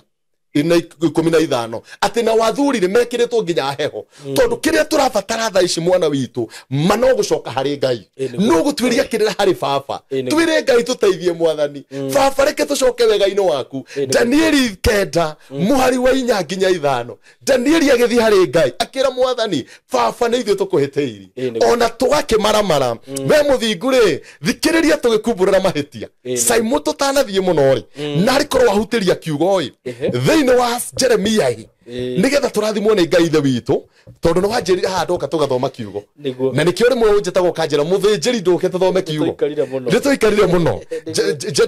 na 15, atĩ na wathuri nĩ mekĩrĩtwo nginya heho, tondũ kĩrĩa tũrabatara thaa ici, mwana witũ, ma no gũcoka harĩ Ngai, Ĩĩ, nĩguo. no gũtuĩria kĩrĩra harĩ baba, Ĩĩ, nĩguo. twĩre Ngai, tũteithie Mwathani, baba, reke tũcoke wega-inĩ waku. Ĩĩ, nĩguo. Danieli 9 mũhari wa 4 nginya 5, Danieli agĩthiĩ harĩ Ngai akĩra Mwathani, baba, nĩ ithuĩ tũkũhĩtĩirie, Ĩĩ, nĩguo. ona tũgakĩmaramara, we mũthingu rĩ, thikĩrĩria tũgĩkumbũrĩra mahĩtia. Ĩĩ, nĩguo. Saimo, tũtanathiĩ mũno rĩ, narĩ korwo wahutĩria kiugo ĩ Ehe. thĩinĩ wa Jeremia ĩ, Ĩĩ. nĩgetha tũrathimwo nĩ Ngai ithe witũ, tondũ nĩ wanjĩrire haha ndoka tũgathoma kiugo. Nĩguo. Na nĩkĩo rĩmwe ũnjĩtagwo ũkanjĩra, mũthĩnjĩri, ndũke tũthome kiugo. Nĩtũikarire mũno. Nĩtũikarire mũno.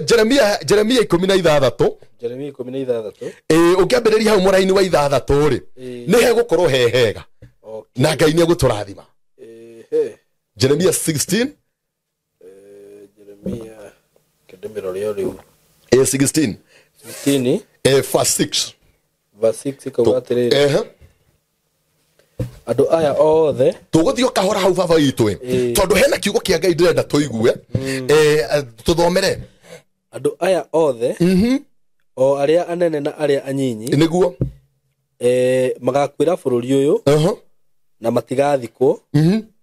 Jeremia 16. Jeremia 16. Ĩĩ, ũngĩambĩrĩria hau mũraini wa 6 rĩ, Ĩĩ. nĩ hegũkorwo he hega Okay. na Ngai nĩ egũtũrathima. Ehe. Jeremia 16. Jeremia kĩndĩmĩro rĩo rĩu. Ĩĩ, 16. 16. Ĩĩ, verse 6. Verse 6 ikauga atĩrĩrĩ, Andũ aya othe tũgũthiĩ o kahora hau baba witũ ĩ, tondũ hena kiugo kĩa Ngai ndĩrenda tũigue. Tũthomere. Andũ aya othe o arĩa anene na arĩa anyinyi nĩguo magakuĩra bũrũri ũyũ na matigathikwo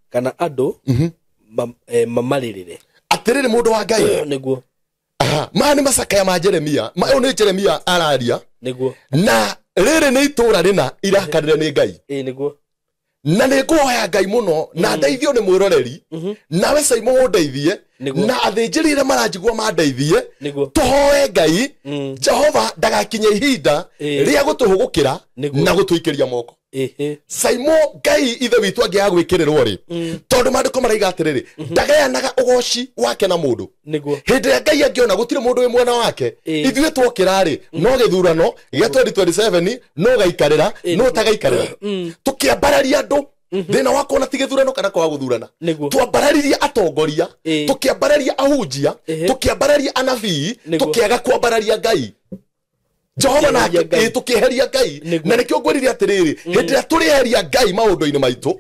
kana andũ mamarĩrĩre. Atĩrĩrĩ mũndũ wa Ngai. Nĩguo. Maya nĩ macakaya ma Jeremia. Ũyũ nĩ Jeremia araria. Nĩguo. Na rĩrĩ nĩ itũra rĩna irakarĩre nĩ Ngai. Nĩguo. Na nĩ ngũhoya Ngai mũno na ndeithio nĩ mwĩroreri nawe Saimo ũndeithie na athĩnjĩri arĩa maranjigua mandeithie tũhoe Ngai Jehova ndagakinye ihinda rĩa gũtũhũgũkĩra na gũtũikĩria moko. Saimo Ngai ithe witũ angĩaga gwĩkĩrĩrwo rĩ, tondũ maandĩko maraiga atĩrĩrĩ, ndagayanaga ũgoci wake na mũndũ. Hĩndĩ ĩrĩa Ngai angĩona gũtirĩ mũndũ wĩ mwena wake, ithuĩ twokĩra rĩ, no gĩthurano gĩa 2027 no gaikarĩra no tagaikarĩra. Tũkĩambararia andũ thĩna wa kuona ti gĩthurano kana kwaga gũthurana, twambararirie atongoria, tũkĩambararia ahunjia, tũkĩambararia anabii, tũkĩaga kwambararia Ngai. Jehova nake tũkĩeheria Ngai. Na nĩkĩo ngwĩrire atĩrĩrĩ, hĩndĩ ĩrĩa tũrĩeheria Ngai maũndũ-inĩ maitũ,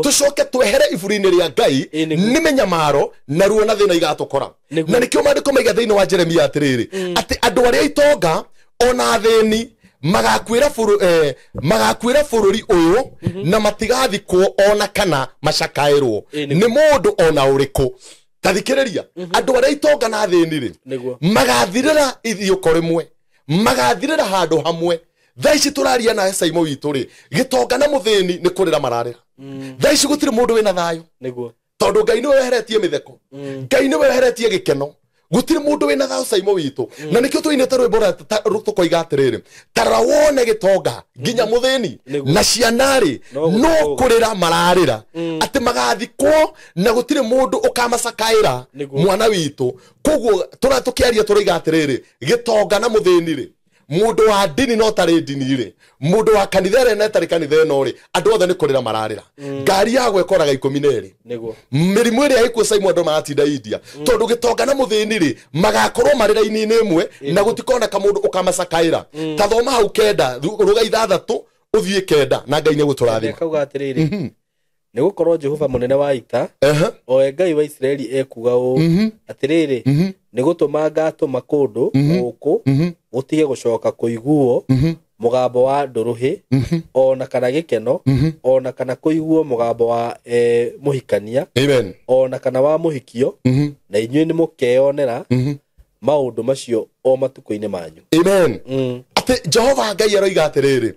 tũcoke twehere iburi-inĩ rĩa Ngai, nĩ mĩnyamaro na ruo na thĩna igatũkora. Na nĩkĩo maandĩko maiga thĩinĩ wa Jeremia atĩrĩrĩ, atĩ andũ arĩa itonga ona athĩni magakuĩra bũrũri ũyũ na matigathikwo ona kana macakaĩrwo nĩ mũndũ ona ũrĩkũ. Tathikĩrĩria, andũ arĩa itonga na athĩni rĩ, magathirĩra ithiũko rĩmwe, magathirĩra handũ hamwe. Thaa ici tũraria nawe Saimo witũ rĩ, gĩtonga na mũthĩni nĩ kũrĩra mararĩra. Thaa ici gũtirĩ mũndũ wĩna thayũ, tondũ Ngai nĩwe weheretie mĩtheko, Ngai nĩwe weheretie gĩkeno, gũtirĩ mũndũ wĩna thayũ Saimo witũ. Na nĩkĩo tũinĩte rwĩmbo tũkoiga atĩrĩrĩ, tarora wone gĩtonga nginya mũthĩni na ciana rĩ, no kũrĩra mararĩra, atĩ magathikwo na gũtirĩ mũndũ ũkamacakaĩra mwana witũ. Koguo tũkĩaria tũroiga atĩrĩrĩ, gĩtonga na mũthĩni rĩ, mũndũ wa ndini no tarĩ ndini rĩ, mũndũ wa kanitha ĩrĩa na ĩtarĩ kanitha ĩno rĩ, andũ othe nĩ kũrĩra mararĩra. Ngari ya gwĩkoraga 12. Mĩrimũ ĩrĩa ĩkuo Saimo andũ maratinda India, tondũ gĩtonga na mũthĩni rĩ, magakorwo marĩ raini-inĩ ĩmwe na gũtikoneka mũndũ ũkamacakaĩra. Ta thoma hau 9 rũga 6 ũthiĩ 9 na Ngai nĩ egũtũrathima. Kauga atĩrĩrĩ, nĩgũkorwo Jehova mũnene wa ita, o we Ngai wa Isiraeli ekuuga ũũ, atĩrĩrĩ, nĩgũtũma ngatũma kũndũ gũkũ gũtige gũcoka kũiguo mũgambo wa ndũrũhĩ ona kana gĩkeno ona kana kũiguo mũgambo wa mũhikania ona kana wa mũhikio, na inyuĩ nĩmũkeyonera maũndũ macio o matukũ-inĩ manyu. Amen. Atĩ Jehova Ngai aroiga atĩrĩrĩ,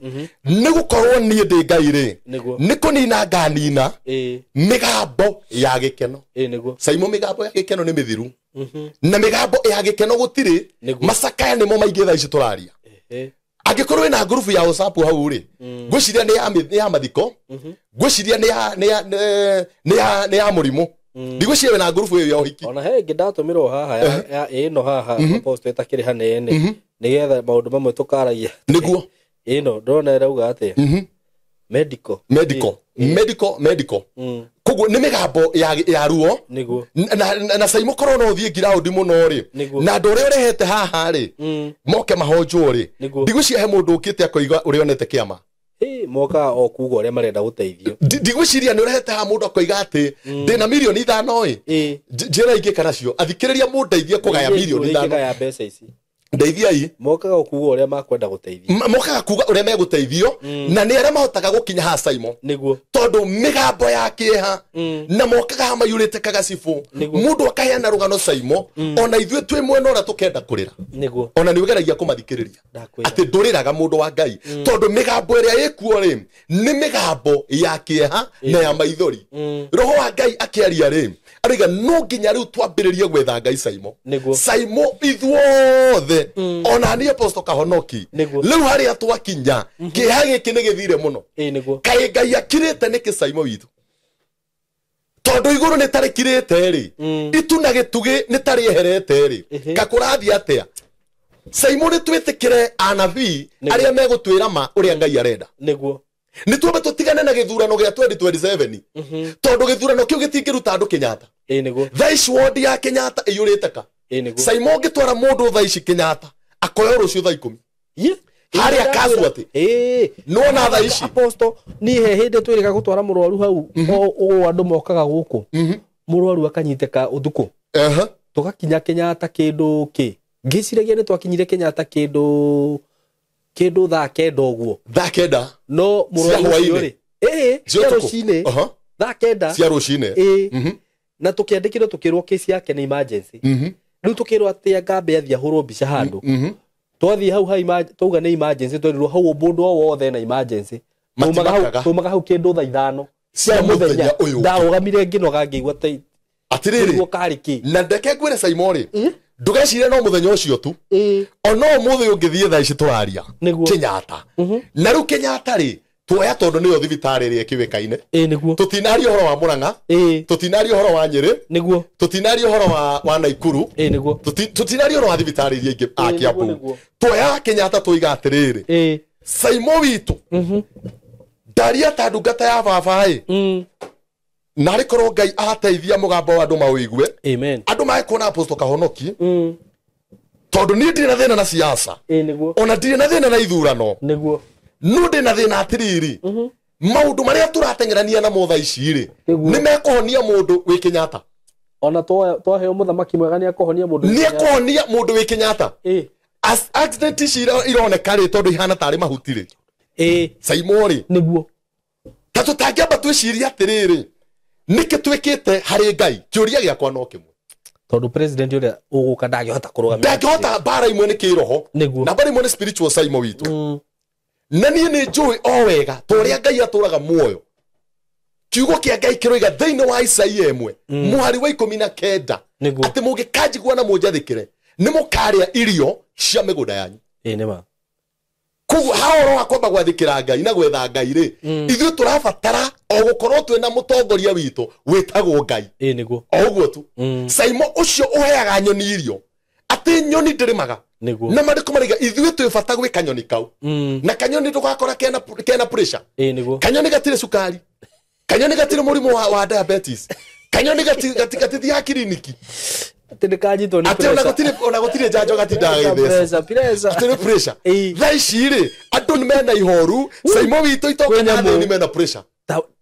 nĩgũkorwo niĩ ndĩ Ngai rĩ, nĩ kũnina nganina mĩgambo ya gĩkeno. Saimo mĩgambo ya gĩkeno nĩ mĩthiru, na mĩgambo ya gĩkeno gũtirĩ, macakaya nĩmo maingĩ thaa ici tũraria. Angĩkorwo wĩna ngurubu ya WhatsApp hau rĩ, ngwĩciria nĩ ya mathiko, ngwĩciria nĩ ya mũrimũ, ndigwĩciria wĩna ngurubu ĩyo ya ũhiki. Ona he ĩngĩ ndatũmĩrwo haha ya ĩno haha post ĩtakĩrĩ hanene, nĩgetha maũndũ mamwe tũkaragia. Nĩguo. Ĩno ndĩrona ĩrauga atĩa? Medical. Medical. Koguo nĩ mĩgambo ya ruo. Na Saimo korwo no ũthiĩ ngiraũndi mũno rĩ, na andũ ũrĩa ũrehete haha rĩ, moke mahonjwo rĩ, ndigwĩciria he mũndũ ũkĩte akoiga ũrĩa onete kĩama. Mokaga o kuga ũrĩa marenda gũteithio. Ndigwĩciria nĩ ũrehete haha mũndũ akoiga atĩ ndĩna mirioni 5 ĩ, njĩra ingĩ kana cio, athikĩrĩria mũndeithie kũgaya mirioni 5. Kũgaya mbeca ici. Ndeithiai. Mokaga kuga ũrĩa makwenda gũteithio. Mokaga kuga ũrĩa megũteithio, na nĩ arĩa mahotaga gũkinya haha Saimo. Nĩguo. Tondũ mĩgambo ya kĩeha, na mokaga haha maiyũrĩte kagacibũ, mũndũ akaheana rũgano Saimo, ona ithuĩ twĩ mwena ũrĩa tũkenda kũrĩra. Nĩguo. Ona nĩ ũgeragia kũmathikĩrĩria. Atĩ ndũrĩraga mũndũ wa Ngai, tondũ mĩgambo ĩrĩa ĩkuo rĩ, nĩ mĩgambo ya kĩeha na ya maithori. Roho wa Ngai akĩaria rĩ, aroiga no nginya rĩu twambĩrĩrie gwetha Ngai Saimo. Saimo ithuothe, ona niĩ Apostle Kahonoki, rĩu harĩa twakinya, kĩeha gĩkĩ nĩ gĩthire mũno. Kaĩ Ngai akirĩte nĩkĩ Saimo witũ? Tondũ igũrũ nĩ tarĩkirĩte rĩ, itu na gĩtugĩ nĩ tarĩeherete rĩ, kakũrathiĩ atĩa? Saimo nĩ twĩtĩkĩre anabii arĩa megũtwĩra ma ũrĩa Ngai arenda. Nĩguo. Nĩ twambe tũtigane na gĩthurano gĩa 2027, tondũ gĩthurano kĩu gĩtingĩruta andũ Kenyatta. Thaa ici wondi ya Kenyatta ĩiyũrĩte ka. Saimo ũngĩtwara mũndũ thaa ici Kenyatta, akoya rũciũ thaa 10. Harĩa casualty. No na thaa ici. Apostle ni he hĩndĩ twĩrĩga gũtwara mũrwaru hau o andũ mokaga gũkũ. Mũrwaru akanyitĩka ũtukũ. Tũgakinya Kenyatta kĩndũ kĩ. Ngĩciragia nĩ twakinyire Kenyatta kĩndũ thaa kenda ũguo. Thaa kenda. No mũrwaru ũcio rĩ. Cia rũcinĩ. Thaa kenda. Cia rũcinĩ. Na tũkĩandĩkĩrwo tũkĩrwo kesi yake nĩ emergency. Rĩu tũkĩrwo atĩ ngambe athiĩ ahũrwo mbica handũ. Twathiĩ hau twauga nĩ emergency twerirwo hau mũndũ o wothe na emergency. Tumaga hau kĩndũ thaa ithano cia mũthenya ũyũ. Ndarũgamire ngĩnoga ngĩigua ta atĩrĩrĩ karĩ kĩ. Na ndeke ngwĩre Saimo rĩ, ndũgecirie no mũthenya ũcio tu. Ona ũmũthĩ ũngĩthiĩ thaa ici tũraria Kenyatta. Na rĩu Kenyatta rĩ tuoya tondũ nĩyo thibitarĩ ĩrĩa ĩkĩũĩkaine. Tũtinaria ũhoro wa Murang'a, tũtinaria ũhoro wa Nyĩrĩ, tũtinaria ũhoro wa Naikuru, tũtinaria ũhoro wa thibitarĩ iria ingĩ a Kiambu. Tuoya Kenyatta tuiga atĩrĩrĩ, Saimo witũ ndaria ta ndungata ya baba ĩ, na rĩkorwo Ngai ateithia mũgambo wa andũ maũigue, andũ mae kuona Apostle Kahonoki, tondũ niĩ ndirĩ na thĩna na siasa, ona ndirĩ na thĩna na ithurano, no ndĩ na thĩna atĩrĩrĩ, maũndũ marĩa tũrateng'erania namo thaa ici rĩ, nĩ mekũhonia mũndũ wĩ Kenyatta. Ona twaheo mũthamaki mwega nĩ akũhonia mũndũ. Nĩ akũhonia mũndũ wĩ Kenyatta. Accident ici ironeka rĩ tondũ ihana tarĩ mahuti rĩ. Saimo rĩ. Nĩguo. Ta tũtangĩamba twĩcirie atĩrĩrĩ, nĩkĩ twĩkĩte harĩ Ngai? Kĩũria gĩakwa no kĩmwe. Tondũ president ũrĩa ũgũka ndangĩhota kũrũgamia. Ndangĩhota mbara imwe nĩ kĩroho. Na mbara imwe nĩ spiritual Saimo witũ. Na niĩ nĩ njũĩ o wega ta ũrĩa Ngai atũraga muoyo. Kiugo kĩa Ngai kĩroiga thĩinĩ wa Isaia 1 mũhari wa 19 atĩ mũngĩkanjigua na mũnjathĩkĩre nĩ mũkarĩa irio cia mĩgũnda yanyu. Nĩ ma. Koguo ha ũhoro wa kwamba gwathĩkĩra Ngai na gwetha Ngai rĩ, ithuĩ tũrabatara o gũkorwo twĩna mũtongoria witũ wĩtagwo Ngai. Nĩguo. O ũguo tu. Saimo ũcio ũheaga nyoni irio atĩ nyoni ndĩrĩmaga. Na mandĩko maraiga ithuĩ twĩ bata gwĩ kanyoni kau. Na kanyoni ndũgakora kena pressure. Kanyoni gatirĩ cukari. Kanyoni gatirĩ mũrimũ wa diabetes. Kanyoni gatithiaga kiriniki. Atĩ nĩkanyitwo nĩ pressure. Atĩ ona gũtirĩ njanjo gatindaga gĩthecwo. Pressure. Gũtirĩ pressure. Thaa ici rĩ, andũ nĩ mena ihoru, Saimo witũ itonga na thĩni mena pressure.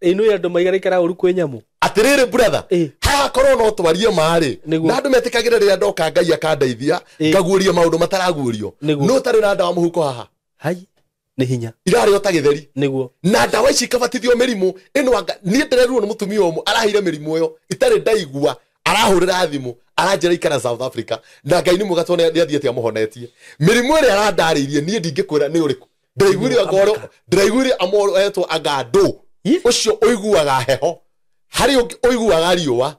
Ĩno andũ maigaraikara ũru kwĩ nyamũ. Atĩrĩrĩ brother, haha korwo no twarie marĩ, na andũ metĩkagĩra rĩrĩa ndoka Ngai akandeithia, ngaguũria maũndũ mataraguũrio. No ũtarĩ na ndawa mũhuko haha. Hai, nĩ hinya. Irarĩo ta gĩtheri. Nĩguo. Na ndawa ici ikabatithio mĩrimũ ĩno anga niĩ ndĩrerirwo nĩ mũtumia ũmwe araheire mĩrimũ ĩyo itarĩ ndaigua, arahũrĩra thimũ aranjĩra ikara South Africa, na Ngai nĩ mwega tondũ nĩ athiĩte amũhonetie. Mĩrimũ ĩrĩa arandarĩirie niĩ ndingĩkwĩra nĩ ũrĩkũ. Ndĩraiguire ngoro, ndĩraiguire amoro etwo anga ndũ. Ũcio ũiguaga heho, harĩ ũngĩ ũiguaga riũa,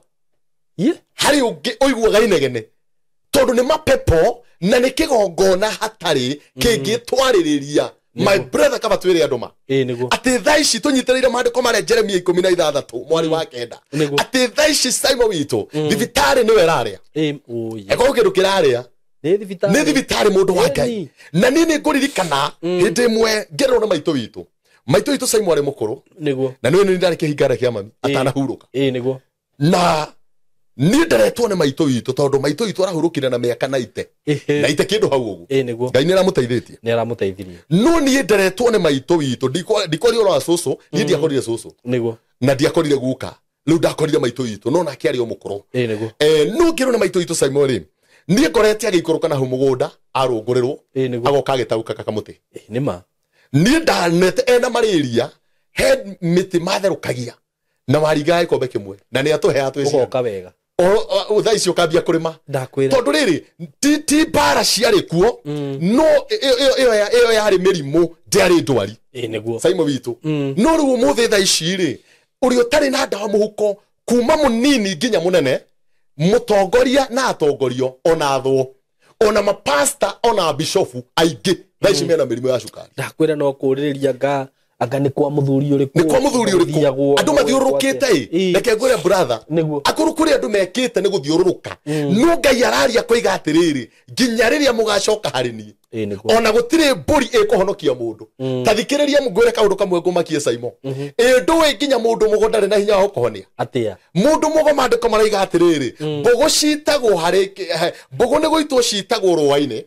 harĩ ũngĩ ũiguaga inegene, tondũ nĩ mapepo na nĩ kĩgongona hatarĩ kĩngĩtwarĩrĩria. My brother kaba twĩre andũ ma atĩ thaa ici tũnyitĩrĩire maandĩko marĩa Jeremia 16 mwari wa 9 atĩ thaa ici Saimo witũ thibitarĩ nĩwe ĩrarĩa. Eko kĩndũ kĩrarĩa nĩ thibitarĩ mũndũ wa Ngai. Na niĩ nĩ ngũririkana hĩndĩ ĩmwe ngerwo nĩ maitũ witũ. Maitũ witũ Saimo arĩ mũkũrũ. Na nĩwe nĩ ndarĩ kĩhingara kĩa mami atanahurũka. Na niĩ nderetwo nĩ maitũ witũ tondũ maitũ witũ arahurũkire na mĩaka 90. 90 kĩndũ hau ũguo. Ngai nĩ aramũteithĩtie. Nĩ aramũteithirie. No niĩ nderetwo nĩ maitũ witũ ndikwaria ũhoro wa cũcũ, niĩ ndiakorire cũcũ. Na ndiakorire guka. Rĩu ndakorire maitũ witũ no nake arĩ o mũkũrũ. No ngĩrwo nĩ maitũ witũ Saimo rĩ, niĩ ngorete agĩikũrũka na hau mũgũnda arũngũrĩrwo agoka agĩtaũka kamũtĩ. Nĩ ma. Niĩ ndanete ena malaria he mĩtĩ matherũkagia na waringaga gĩkombe kĩmwe na nĩ atũheaga twĩ ciana. Ũgoka wega. O thaa ici ũkambia kũrĩma. Ndakwĩra. Tondũ rĩrĩ ti mbara ciarĩ kuo, no ĩyo yarĩ mĩrimũ ndĩarĩ ndwari. Nĩguo. Saimo witũ. No rĩu ũmũthĩ thaa ici rĩ, ũrĩa ũtarĩ na ndawa mũhuko kuma mũnini nginya mũnene, mũtongoria na atongorio ona athwo ona mapasta ona bishofu aingĩ thaa ici mena mĩrimũ ya cukari. Ndakwĩra no kũrĩrĩria nga anga nĩ kwa mũthuri ũrĩkũ. Nĩ kwa mũthuri ũrĩkũ. Andũ mathiũrũrũkĩte ĩ. Reke ngwĩre brother, akũrũ kũrĩ andũ mekĩte nĩ gũthiũrũrũka. No Ngai araria koiga atĩrĩrĩ, nginya rĩrĩa mũgacoka harĩ niĩ. Ona gũtirĩ mbũri ĩkũhonokia mũndũ. Ta thikĩrĩria ngwĩre kaũndũ kamwe ngũmakie Saimo. Ĩ ndũĩ nginya mũndũ mũgo ndarĩ na hinya wa gũkũhonia. Atĩa? Mũndũ mũgo maandĩko maraiga atĩrĩrĩ, mbũgũ citagwo harĩ mbũgũ nĩ gũitwo citagwo rũa-inĩ,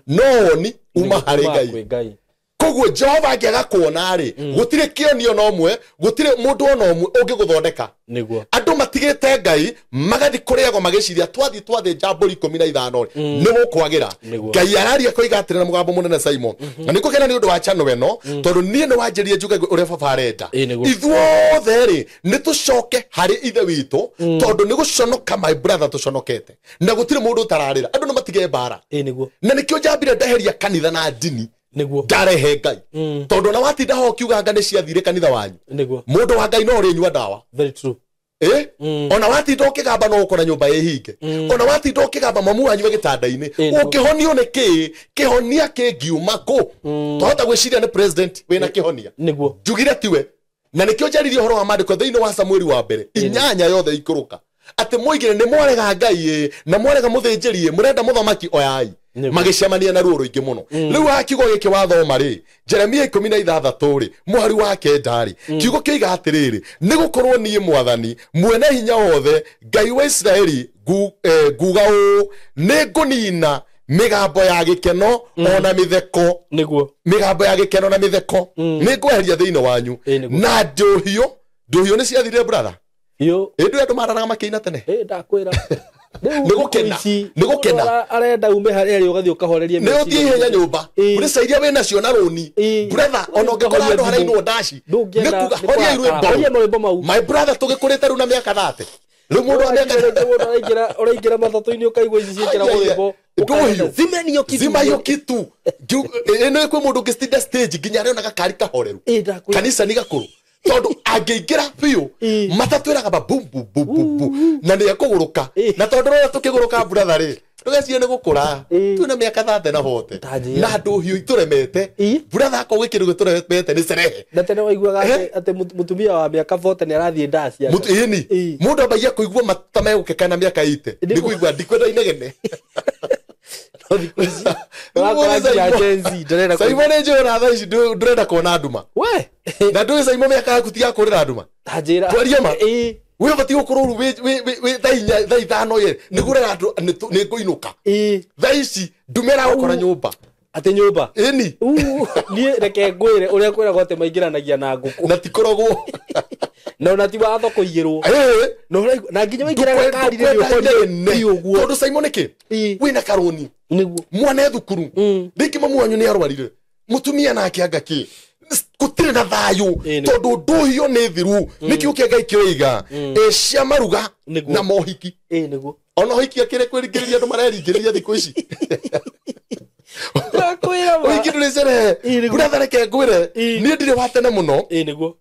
no woni Uma harĩ Ngai. Koguo Jehova angĩaga kuona rĩ, gũtirĩ kĩonio na ũmwe, gũtirĩ mũndũ ona ũmwe ũngĩgũthondeka. Nĩguo. Andũ matigĩte Ngai magathiĩ kũrĩagwo magĩciria twathiĩ twathĩnja mbũri 15 rĩ, nĩ gũkwagĩra. Ngai araria koiga atĩrĩ na mũgambo mũnene Simon. Na nĩ ngũkena nĩ ũndũ wa channel ĩno, tondũ niĩ nĩ wanjĩrire njuge ũrĩa baba arenda. Ithuothe rĩ, nĩ tũcoke harĩ ithe witũ, tondũ nĩ gũconoka my brother tũconokete. Na gũtirĩ mũndũ ũtararĩra. Andũ nĩ matige mbara. Nĩguo. Na nĩkĩo njambire ndeheria kanitha na ndini. Nĩguo. Ndarehe Ngai. Tondũ na watinda ho ũkiuga nga nĩ ciathire kanitha wanyu. Nĩguo. Mũndũ wa Ngai no ũrĩnyua ndawa. Very true. Ona watinda ũkĩgamba no ũkora nyũmba ĩhinge. Ona watinda ũkĩgamba mamu wanyu e gĩtanda-inĩ. Ũkĩhonio nĩ kĩĩ? Kĩhonia kĩngiuma kũ? Twahota gwĩciria nĩ president wĩna kĩhonia. Nĩguo. Njugire tiwe. Na nĩkĩo njaririe ũhoro wa maandĩko thĩinĩ wa Samueli wa mbere. 8 yothe ikũrũka. Atĩ moigire nĩ mwarega Ngai na mwarega mũthĩnjĩri, mũrenda mũthamaki oyai. Magĩcemania na ruo rũingĩ mũno. Rĩu ha kiugo gĩkĩ wathoma rĩ, Jeremia 16 rĩ, mũhari wa 9 rĩ, kiugo kĩiga atĩrĩrĩ, nĩ gũkorwo niĩ Mwathani mwene hinya wothe Ngai wa Isiraeli nguga ũũ, nĩ ngũnina mĩgambo ya gĩkeno ona mĩtheko. Nĩguo. Mĩgambo ya gĩkeno na mĩtheko nĩ ngweheria thĩinĩ wanyu. Na ndũhiũ nĩ ciathirire brother. Biũ. Ĩndũ andũ mararaga makĩina tene. Ndakwĩra. Nĩ gũkena, nĩ gũkena. Arenda ume harĩa arĩ ũgathiĩ ũkahorerie meciria. Nĩ ũthiĩ ihenya nyũmba. Ũrĩ iria wĩ nacio na rũni. Brother, ona ũngĩkora andũ harainwo ndaci. Nĩ kuga horia rwĩmbo mau. My brother tũgĩkũrĩte rĩu na mĩaka 30. Rĩu mũndũ wa mĩaka ũraingĩra matatũ-inĩ ũkaigua ici ciĩkĩra rwĩmbo. Ndũhiũ. Zima hiyo kitu. Zima hiyo kitu. Ĩno kwĩ mũndũ ũngĩstinda stage nginya arĩona gakari kahoreru. Kanitha nĩ gakũrũ. Tondũ angĩingĩra biũ matatũ ĩragamba bum bum bum bum bum na nĩ ekũgũrũka. Na tondũ ũrona tũkĩgũrũka brother rĩ, ndũgecirie nĩ gũkũra. Twĩna mĩaka 30 na hote. Na ndũhiũ itũremete. Brother akorwo gwĩ kĩndũ gĩtũremete nĩ cerehe. Na tene waiguaga atĩ mũtumia wa mĩaka 40 nĩ arathiĩ ndaci. Ĩni. Mũndũ ambagia kũigua mata megũkeka na mĩaka 80. Nĩ kũigua ndikwenda inegene. Saimo nĩ njũĩ ona thaa ici ndũrenda kuona nduma. We. Na ndũĩ Saimo mĩaka yaku ti ya kũrĩra nduma. Ta njĩra. Twarie ma. Wĩ ũbatiĩ gũkorwo rĩu wĩ thaa 4 thaa 5 ĩ nĩguo ũrera andũ nĩ ngũinũka. Thaa ici ndume ĩragũkora nyũmba. Atĩ nyũmba. Ĩni. Niĩ reke ngwĩre ũrĩa kwĩragwo atĩ maingĩranagia na ngũkũ. Na ti kũrogwo. Na ona ti watho kũiyĩrwo. Na nginya waingĩra gakari rĩ ũhonie biũ ũguo. Tondũ Saimo nĩkĩ? Wĩna karũni. Nĩguo. Mwana thukuru. Rĩngĩ mamu wanyu nĩ arwarire. Mũtumia nake anga kĩ? Gũtirĩ na thayũ tondũ ndũhiũ nĩ thiru. Nĩkĩo kĩa Ngai kĩroiga cia maruga na mohiki. Nĩguo. Ona ũhiki akĩrĩ kwĩringĩrĩria andũ mareringĩrĩria thikũ ici. Ndakwĩra ma. Ũhiki ndũrĩ cerehe. Brother reke ngwĩre, niĩ ndirĩ wa tene mũno. Nĩguo.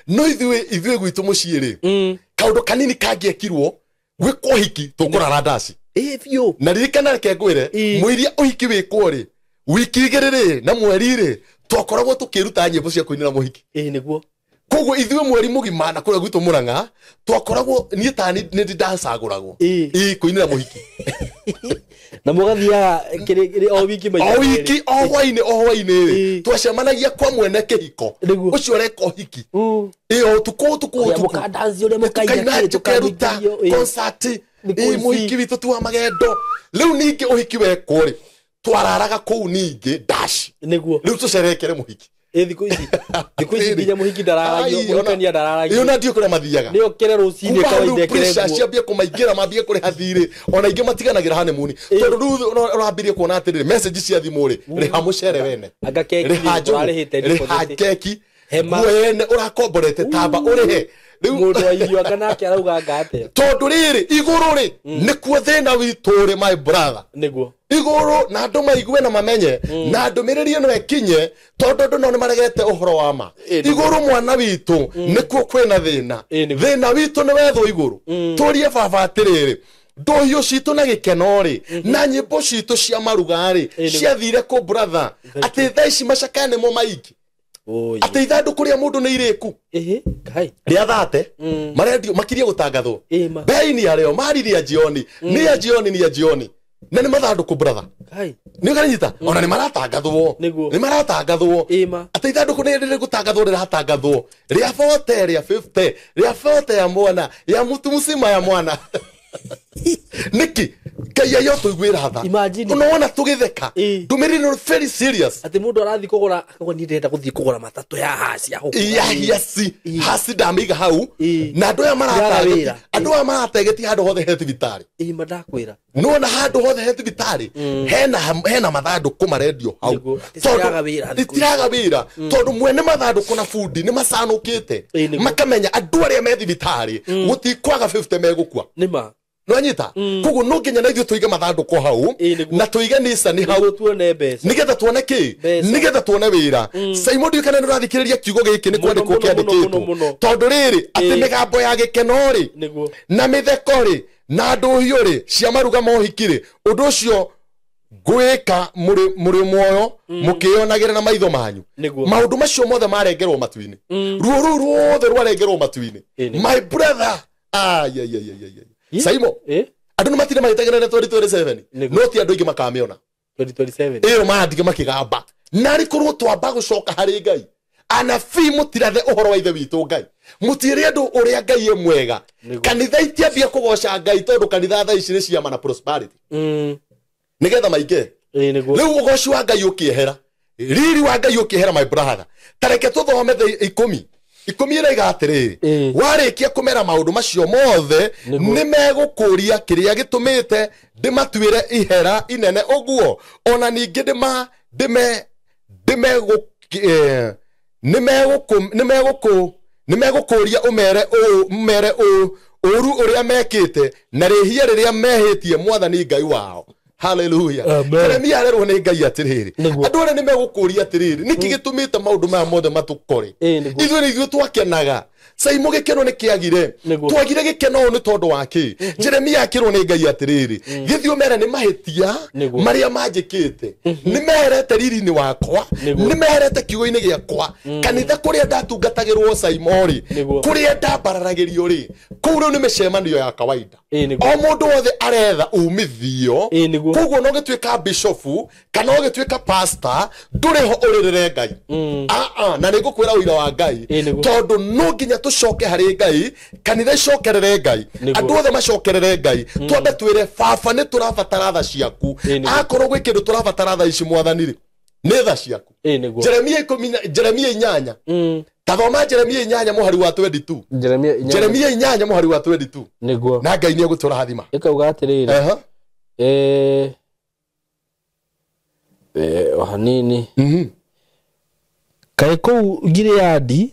No ithuĩ gwitũ mũciĩ rĩ, kaũndũ kanini kangĩekirwo gwĩkwo ũhiki tũkũrara ndaci. Biũ. Na ririkana reke ngwĩre, mũiria ũhiki wĩkwo rĩ, wiki 2 rĩ na mweri rĩ, twakoragwo tũkĩruta nyĩmbo cia kũinĩra mũhiki. Nĩguo. Koguo ithuĩ mweri mũgima na kũrĩa gwitũ Mũrang'a twakoragwo niĩ ta nĩ ndacagũragwo kũinĩra mũhiki. Na mũgathiaga o wiki maita o wiki o hwainĩ o hwainĩ rĩ twacemanagia kwa mwene kĩhiko ũcio ũreka ũhiki. Ũtukũ ũtukũ ũtukũ mũkandanci ũrĩa mũkaina tũkeruta concert mũhiki witũ tu wa magendo. Rĩu ningĩ ũhiki wekwo rĩ twararaga kũu ningĩ dash. Nĩguo. Rĩu tũcerekere mũhiki. Thikũ ici nginya mũhiki ndararagio, mũhikania ndararagio. Ona ndiũ kũrĩa mathiaga. Nĩ okere rũcinĩ kawaida ekere nguo. Ciambie kũmaingĩra mambie kũrĩha thirĩ. Ona ingĩ matiganagĩra honeymoon. Tondũ rĩu ũrambirie kuona atĩrĩrĩ message cia thimũ rĩ, rĩha mũcere wene. Anga keki ũrarĩhĩte rĩha keki. Nguo yene ũrakomborete tamba ũrĩhe. Rĩu mũndũ wa irio anga nake arauga anga atĩa. Tondũ rĩrĩ igũrũ rĩ nĩkuo thĩna witũ rĩ my brother. Nĩguo. Igũrũ na andũ maigue na mamenye na ndũmĩrĩri ĩno ĩkinye tondũ andũ no nĩmaregete ũhoro wa ma. Igũrũ mwana witũ nĩkuo kwĩna thĩna. Thĩna witũ nĩ wethwo igũrũ. Tũrie baba atĩrĩrĩ, ndũhiũ citũ na gĩkeno rĩ na nyĩmbo citũ cia maruga rĩ ciathire kũ brother? Atĩ thaa ici macakaya nĩmo maingĩ. Atĩ ithandũkũ rĩa mũndũ nĩ irĩku. Rĩa 30 marendio makirie gũtangathwo. Bei nĩ arĩo mariria jioni nĩ ya jioni nĩ ya jioni. Na nĩ mathandũkũ brother. Nĩ ũkanyita ona nĩ maratangathwo. Nĩ maratangathwo. Atĩ ithandũkũ nĩ rĩrĩ gũtangathwo rĩratangathwo. Rĩa 40 rĩa 50 rĩa 40 ya mwana ya mtu mzima ya mwana. Nĩkĩ? Ngai ayo tũiguĩra tha. Imagine. Unaona tũgĩtheka. Ĩĩ. Ndũmĩrĩri nĩ very serious. Atĩ mũndũ arathiĩ kũgũra akauga niĩ ndĩrenda gũthiĩ kũgũra matatũ ya haci ya gũkũ. Ya hiaci Ĩĩ. haci ndamĩiga hau Ĩĩ. na andũ aya Iraga wĩra. andũ aya marategeti handũ hothe he thibitarĩ. Ĩĩ ma ndakwĩra. Nĩwona handũ hothe he thibitarĩ hena mathandũkũ marendio hau. Nĩguo. Itiraga wĩra thikũ ici. Itiraga wĩra tondũ mwene mathandũkũ na bundi nĩ macanũkĩte Ĩĩ, nĩguo. makamenya andũ arĩa me thibitarĩ gũtikwaga 50 megũkua. Nĩ ma. Nĩwanyita? Koguo no nginya na ithuĩ tũige mathandũkũ hau Ĩĩ, nĩguo. na tũige nicani hau Nĩguo tuone mbeca. nigetha tuone kä Mbeca. nigetha tuone wĩra. Simon ndiũĩ kana nĩũrathikĩrĩria kiugo gĩkĩ nĩ Mũno, kwandĩkwo mũno, mũno, kĩandĩkĩtwo mũno. tondũ rĩrĩ atĩ Ĩĩ. mĩgambo ya gĩkeno rĩ Nĩguo. na mĩtheko rĩ na ndũhiũ rĩ cia maruga ma ũhiki rĩ ũndũ ũcio ngwĩka mũrĩ muoyo mũkĩyonagĩra na maitho manyu. Nĩguo. Maũndũ macio mothe marengerwo matu-inĩ. Ruo rũu ruothe rwarengerwo matu-inĩ. Ĩĩ, nĩguo. My brother. Ai ai ai ai ai. Ĩ? Simon Ĩ? andũ nĩ matinda magĩtegerera 2027 Nĩguo. no ti andũ aingĩ makamĩona. 2027. Ĩyo marandige makĩgamba narĩ korwo twamba gũcoka harĩ Ngai. Anabii mũtirathe ũhoro wa ithe witũ Ngai mũtiĩre andũ ũrĩa Ngai e mwega. Nĩguo. Kanitha itiambia kũgoca Ngai tondũ kanitha thaa ici nĩ ciama na prosperity nĩgetha maingĩ. Ĩĩ, nĩguo. Rĩu ũgoci wa Ngai ũkĩehera riri wa Ngai ũkĩehera my brother. Ta reke tũthome ikũmi ikũmi ĩraiga atĩrĩrĩ Ĩĩ. warĩkia kũmera maũndũ macio mothe Nĩguo. nĩ megũkũria kĩrĩa gĩtũmĩte ndĩmatuĩre ihera inene ũguo ona ningĩ nĩmegũkũria ũmere ũũ ũru ũrĩa mekĩte na rĩhia rĩrĩa mehĩtie mwathani Ngai wao. Hallelujah. Amen. Jeremia arerwo nĩ Ngai atĩrĩrĩ Nĩguo. andũ arĩa nĩmegũkũria atĩrĩrĩ nĩkĩ gĩtũmĩte maũndũ maya mothe matũkore. Ĩĩ, nĩguo. Ithuĩ nĩ ithuĩ twakenaga Saimo gĩkeno nĩ kĩagire. Nĩguo. Twagire gĩkeno nĩ tondũ wa kĩ? Jeremia akĩrwo nĩ Ngai atĩrĩrĩ gĩthiĩ ũmere nĩ mahĩtia Nĩguo. marĩa manjĩkĩte nĩ meherete riri-inĩ wakwa Nĩguo. nĩ meherete kiugo-inĩ gĩakwa kanitha kũrĩa ndatungatagĩrwo Saimo rĩ Nĩguo. kũrĩa ndambararagĩrio rĩ kũu rĩu nĩ mĩcemanio ya kawaida. Ĩĩ, nĩguo. O mũndũ wothe aretha umithio. Ĩĩ, nĩguo. Koguo no gĩtuĩka bishofu kana ũgĩtuĩka pastor ndũrĩ ho ũrĩrĩre Ngai. Na nĩ ngũkwĩra ũira wa Ngai Ĩĩ, nĩguo. tondũ no nginya tũcoke harĩ Ngai kanitha icokerere Ngai Nĩguo. andũ othe macokerere Ngai twambe twĩre baba nĩ tũrabatara tha ciaku. Ĩĩ, nĩguo. Akorwo gwĩ kĩndũ tũrabatara tha ici mwathani rĩ nĩ tha ciaku. Ĩĩ, nĩguo. Jeremia 8 tathoma Jeremia 8 mũhari wa 22. Jeremia 8. Jeremia 8 mũhari wa 22. Nĩguo. Na Ngai nĩ egũtũrathima. Ĩkauga atĩrĩrĩ. Aha. O hanini. Kaĩ kũu Gileadi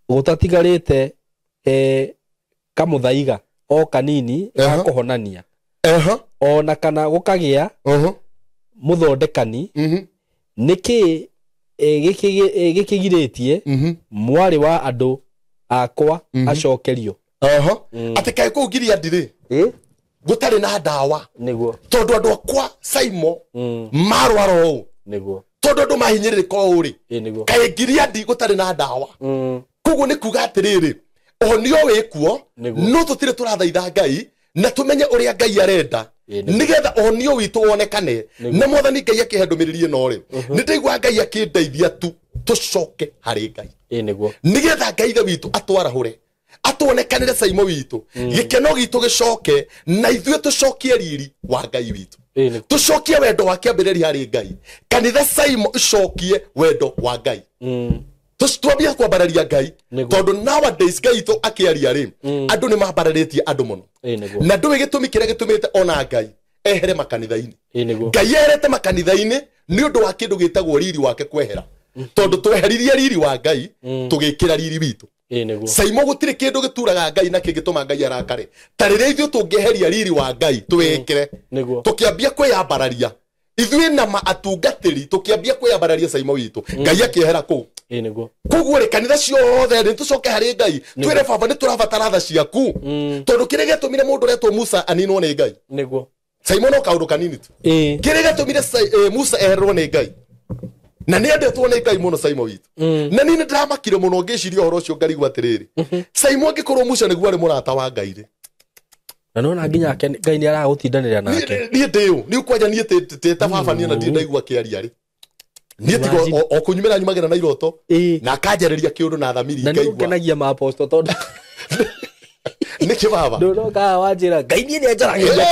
gũtatigarĩte kamũthaiga o kanini ga kũhonania ona kana gũkagĩa mũthondekani nĩkĩ gĩkĩgirĩtie mwarĩ wa andũ akwa acokerio. Atĩ kaĩ kũu Gileadi rĩ gũtarĩ na ndawa Nĩguo. tondũ andũ akwa Saimo marwara ũũ Nĩguo. tondũ andũ mahinyĩrĩrĩka ũũ rĩ Ĩĩ, nĩguo. kaĩ Gileadi gũtarĩ na ndawa. Koguo nĩ kuga atĩrĩrĩ ũhonio wĩkuo Nĩguo. no tũtirĩ tũrathaitha Ngai na tũmenye ũrĩa Ngai arenda Ĩĩ, nĩguo. nĩgetha ũhonio witũ wonekane na mwathani Ngai akĩhe ndũmĩrĩri ĩno rĩ nĩ ndaigua Ngai akĩndeithia tu tũcoke harĩ Ngai Ĩĩ, nĩguo. nĩgetha Ngai ithe witũ atwarahũre atuonekanĩre Saimo witũ gĩkeno gitũ gĩcoke na ithuĩ tũcokie riri wa Ngai witũ Ĩĩ, nĩguo. tũcokie wendo wa kĩambĩrĩria harĩ Ngai kanitha Saimo icokie wendo wa Ngai twambie kwambararia Ngai Nĩguo. tondũ nowadays Ngai witũ akĩaria rĩ andũ nĩ mambararĩtie andũ mũno Ĩĩ, nĩguo. na ndũĩ gĩtũmi kĩrĩa gĩtũmĩte ona Ngai ehere makanitha-inĩ. Ĩĩ, nĩguo. Ngai eherete makanitha-inĩ nĩ ũndũ wa kĩndũ gĩtagwo riri wake kwehera tondũ tweheririe riri wa Ngai tũgĩkĩra riri witũ. Ĩĩ, nĩguo. Saimo gũtirĩ kĩndũ gĩturaga Ngai na kĩngĩtũma Ngai arakare ta rĩrĩa ithuĩ tũngĩeheria riri wa Ngai twĩkĩre Nĩguo. tũkĩambia kwĩyambararia ithuĩ nama atungatĩri tũkĩambia kwĩyambararia Saimo witũ Ngai akĩehera kũu. Ĩĩ, nĩguo. Koguo rĩ kanitha ciothe nĩ tũcoke harĩ Ngai twĩre baba nĩ tũrabatara tha ciaku tondũ kĩrĩa gĩatũmire mũndũ ũretwo Musa aninwo nĩ Ngai. Nĩguo. Saimo no kaũndũ kanini tu. Ĩĩ. Kĩrĩa gĩatũmire Musa ehererwo nĩ Ngai na nĩ endetwo nĩ Ngai mũno Saimo witũ na niĩ nĩ ndĩramakire mũno ngĩciria ũhoro ũcio ngarigwo atĩrĩrĩ Saimo angĩkorwo Musa nĩguo arĩ mũrata wa Ngai rĩ Na nĩwona nginya Ngai nĩ aragũtindanĩra nake. niĩ ndĩũ nĩ kwanja niĩ tĩ ta baba niĩ na ndirĩ ndaigua akĩaria rĩ niĩ tiga o kũnyumĩra nyumagĩra na iroto Ĩĩ. na akanjarĩria kĩũndũ na thamiri Na nĩ ngaigua ũkenagia maaposto tondũ Nĩkĩ baba? Ndũnoka wanjĩra Ngai niĩ nĩanjaragĩria.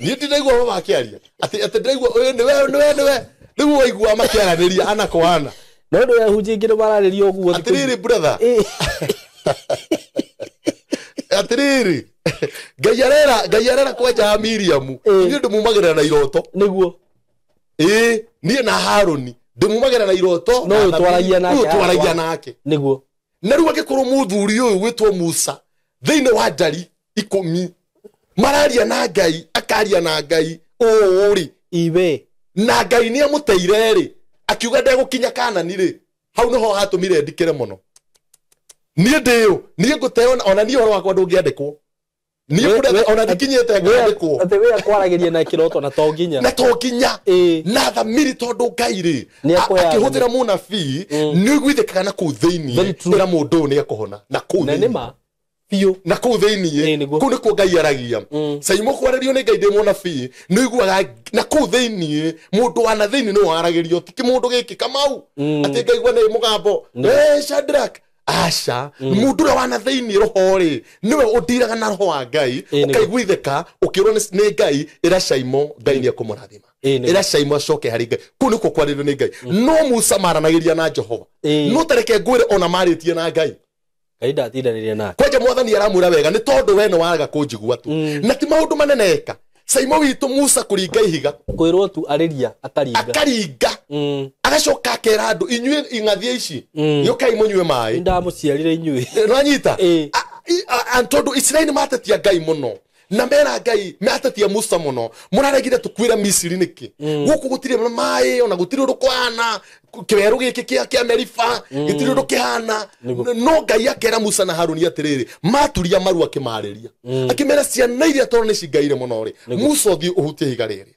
Niĩ ndinaigua baba akĩaria atĩ ndĩraigua ũyũ nĩwe nĩwe nĩwe. Rĩu waigua makĩaranĩria ana kwa ana. No ndũ ahunjia aingĩ nĩmararĩria ũguo. Atĩrĩrĩ brother. Atĩrĩrĩ Ngai arera kwanja Miriam. Niĩ ndĩmumagĩra na iroto. Nĩguo. Niĩ na Harũni ndĩmumagĩra na iroto. No ũtwaragia nake. Ũtwaragia nake. Nĩguo. Na rĩu angĩkorwo mũthuri ũyũ gwĩtwo Musa thĩinĩ wa ndari 10 mararia na Ngai, akaria na Ngai ũũ rĩ. Iwe. Na Ngai nĩ amũteire rĩ, akiuga ndegũkinya Kanani rĩ, hau nĩho hatũmire ndikĩre mũno. Niĩ ndĩũ, niĩ ngũteo ona niĩ ũhoro wakwa ndũngĩandĩkwo. Niĩ kũrĩa ona ndikinyĩte ngandĩkwo. Atĩ we akwaragĩria na kĩroto na to nginya. Na to nginya. Na thamiri tondũ Ngai rĩ, akĩhũthĩra mũnabii, nĩ ũiguithĩkaga na kũu thĩinĩ, ĩra mũndũ ũyũ nĩ ekũhona na kũu thĩinĩ. Na nĩma biũ. Na kũu thĩinĩ, kũu nĩkuo Ngai aragia. Saimo kwarĩrio nĩ Ngai ndĩ mũnabii, nĩ ũiguaga na kũu thĩinĩ, mũndũ wa na thĩinĩ nĩwe waragĩrio, ti kĩmũndũ gĩkĩ Kamau. Atĩ ngaigua nĩ mũgambo, Shadrach. Aca, mũndũ ũrĩa wana thĩinĩ roho rĩ, nĩwe ũndiraga na roho wa Ngai, ũkaiguithĩka, ũkĩrwo nĩ Ngai, ĩra Saimo Ngai nĩ ekũmũrathima. Ĩra Saimo acoke harĩ Ngai. Kũu nĩkuo kwarĩrio nĩ Ngai. No Musa maranagĩria na Jehova. No tareke ngwĩre ona marĩtie na Ngai. Ngai ndatindanĩria nake. Kwanja mwathani aramwĩra wega nĩ tondũ we nĩ waraga kũnjigua tu. Na ti maũndũ manene eka. Saimo witũ Musa kũringa ihiga. Kwĩrwo tu arĩria akaringa. Akaringa. Agacoka akera andũ inyuĩ ing'athia ici. Gĩũkai mũnyue maĩ. Ndamũciarire inyuĩ. Nĩwanyita? Tondũ Isiraeli matetia Ngai mũno. Na mera Ngai matetia Musa mũno. Mũraregire tũkuĩre Misiri nĩkĩ? Gũkũ gũtirĩ maĩ ona gũtirĩ ũndũ kũhana. Kĩwerũ gĩkĩ kĩa Meriba gĩtirĩ ũndũ kĩhana. No Ngai akera Musa na Harũni atĩrĩrĩ, maturia maru akĩmarĩria. Akĩmera ciana iria tondũ nĩ cingaire mũno rĩ, Musa ũthiĩ ũhutie ihiga rĩrĩ.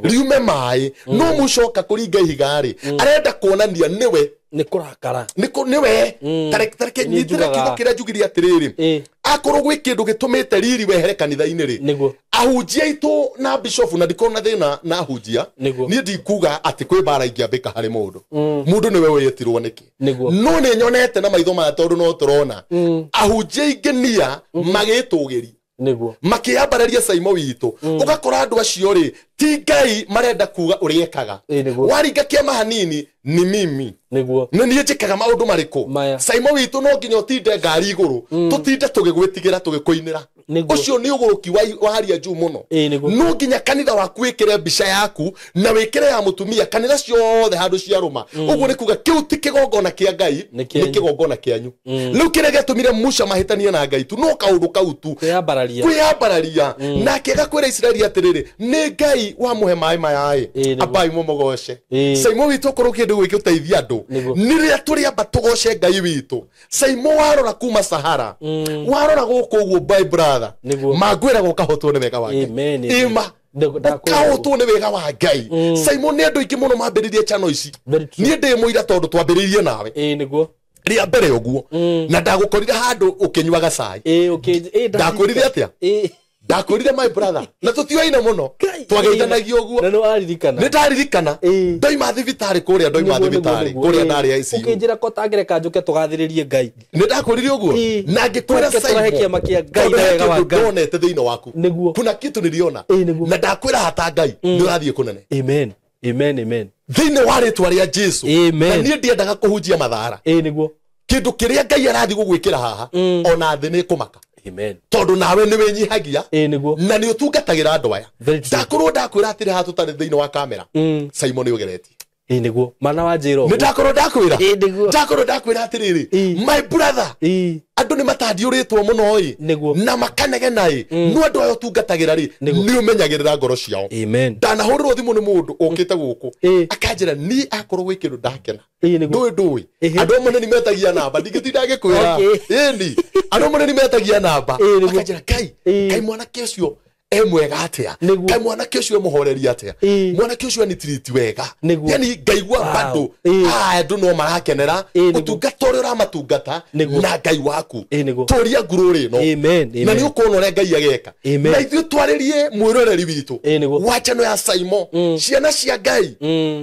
Riume maĩ. No Musa oka kũringa ihiga rĩ, arenda kuonania nĩwe. Nĩ kũrakara. Nĩwe. Tareke nyitĩre kiugo kĩrĩa njugire atĩrĩrĩ. Akorwo gwĩ kĩndũ gĩtũmĩte riri wehere kanitha-inĩ rĩ, ahunjia aitũ na bishofu na ndikorwo na thĩna na ahunjia, niĩ ndikuga atĩ kwĩ mbara ingĩambĩka harĩ mũndũ. Mũndũ nĩwe wĩĩtirwo nĩkĩ. No nĩ nyonete na maitho maya tondũ no tũrona ahunjia aingĩ nia magĩtũgĩria. Nĩguo. Makĩambararia Saimo witũ. Ũgakora andũ acio rĩ, ti Ngai marenda kuga ũrĩa ekaga. Waringa kĩama hanini ni mimi. Nĩguo. Nĩ niĩ njĩkaga maũndũ marĩkũ. Saimo witũ no nginya ũtinde ngari igũrũ, tũtinde tũgĩgwĩtigĩra tũgĩkũinĩra. Ũcio nĩ ũgũrũki wa haria juu mũno. No nginya kanitha waku wĩkĩre mbica yaku na wĩkĩre ya mũtumia kanitha ciothe handũ ciarũma. Ũguo nĩ kuga kĩu ti kĩgongona kĩa Ngai, nĩ kĩgongona kĩanyu. Rĩu kĩrĩa gĩatũmire Musa mahĩtanie na Ngai tu no kaũndũ kau tu. Kwĩyambararia. Nake agakwĩra Isiraeli atĩrĩrĩ, nĩ Ngai wamũhe maĩ maya ĩ, ambai mũmũgoce. Saimo witũ okorwo kĩndũ gĩgũteithia andũ, nĩ rĩrĩa tũrĩamba tũgoce Ngai witũ. Saimo warora kuma Sahara, warora gũkũ ũguo my brother, mangwĩraga ũkahotwo nĩ wega wa Ngai. Ĩma ũkahotwo nĩ wega wa Ngai. Saimo nĩ andũ aingĩ mũno mambĩrĩirie channel ici. Niĩ ndĩ mũira tondũ twambĩrĩirie nawe. Nĩguo. Rĩa mbere ũguo. Na ndagũkorire handũ ũkĩnyuaga cai. Ndakwĩrire atĩa? Ndakwĩrire my brother. Na tũtioaine mũno. Twageithanagia ũguo. Na nĩwaririkana. Nĩ ndaririkana. Ndoima thibitarĩ kũrĩa, ndoima thibitarĩ kũrĩa ndarĩ ICU. Ũkĩnjĩra ko tangereka njũke tũgathĩrĩrie Ngai. Nĩ ndakwĩrire ũguo. Na ngĩkwĩra Saimo. Tũrehe kĩama kĩa Ngai na wega wa Ngai. Ndonete thĩinĩ waku. Nĩguo. Kuna kitu niliona. Na ndakwĩra hata Ngai nĩ ũrathiĩ kũnene. Amen. Amen, amen. Thĩinĩ wa rĩtwa rĩa Jesu. Amen. Na niĩ ndiendaga kũhunjia mathara. Nĩguo. Kĩndũ kĩrĩa Ngai arathiĩ gũgwĩkĩra haha, ona thĩ nĩ ĩkũmaka. Amen. Tondũ nawe nĩ wĩnyihagia Nĩguo. na nĩ ũtungatagĩra andũ aya. Ndakorwo ndakwĩra atĩrĩ haha tũtarĩ thĩinĩ wa kamera, Saimo nĩ ũgeretie. Nĩguo. Mana wanjĩra ũguo. Nĩ ndakorwo ndakwĩra. Nĩguo. Ndakorwo ndakwĩra atĩrĩrĩ, my brother, andũ nĩ matandiũrĩtwo mũno ĩ. Nĩguo. Na makanegena ĩ. No andũ aya ũtungatagĩra rĩ, nĩ ũmenyagĩrĩra ngoro ciao. Amen. Ndanahũrĩrwo thimũ nĩ mũndũ ũkĩte gũkũ. Akanjĩra niĩ akorwo gwĩ kĩndũ ndakena. Ndũĩ. Andũ amwe nĩ metagia namba, ndingĩtinda ngĩkwĩra. Ĩni. Andũ amwe nĩ metagia namba. Akanjĩra Ngai, Ngai mwanake ũcio E mwega atĩa? Nĩguo. Kaĩ mwanake ũcio emũhoreri atĩa? Ĩĩ. Mwanake ũcio anitiriti wega. Nĩguo. Yani ngaigua bado Ĩĩ. andũ no marakenera Ĩĩ, nĩguo. ũtungata ũrĩa ũramatungata Nĩguo. na Ngai waku. Ĩĩ, nĩguo. Tũria ngurũrĩ ĩno. Amen. Na nĩ Amen. ũkuona ũrĩa Ngai ageka. Amen. Na ithuĩ twarĩrie mwĩroreri witũ Ĩĩ, nĩguo. wa channel ya Saimo, ciana cia Ngai,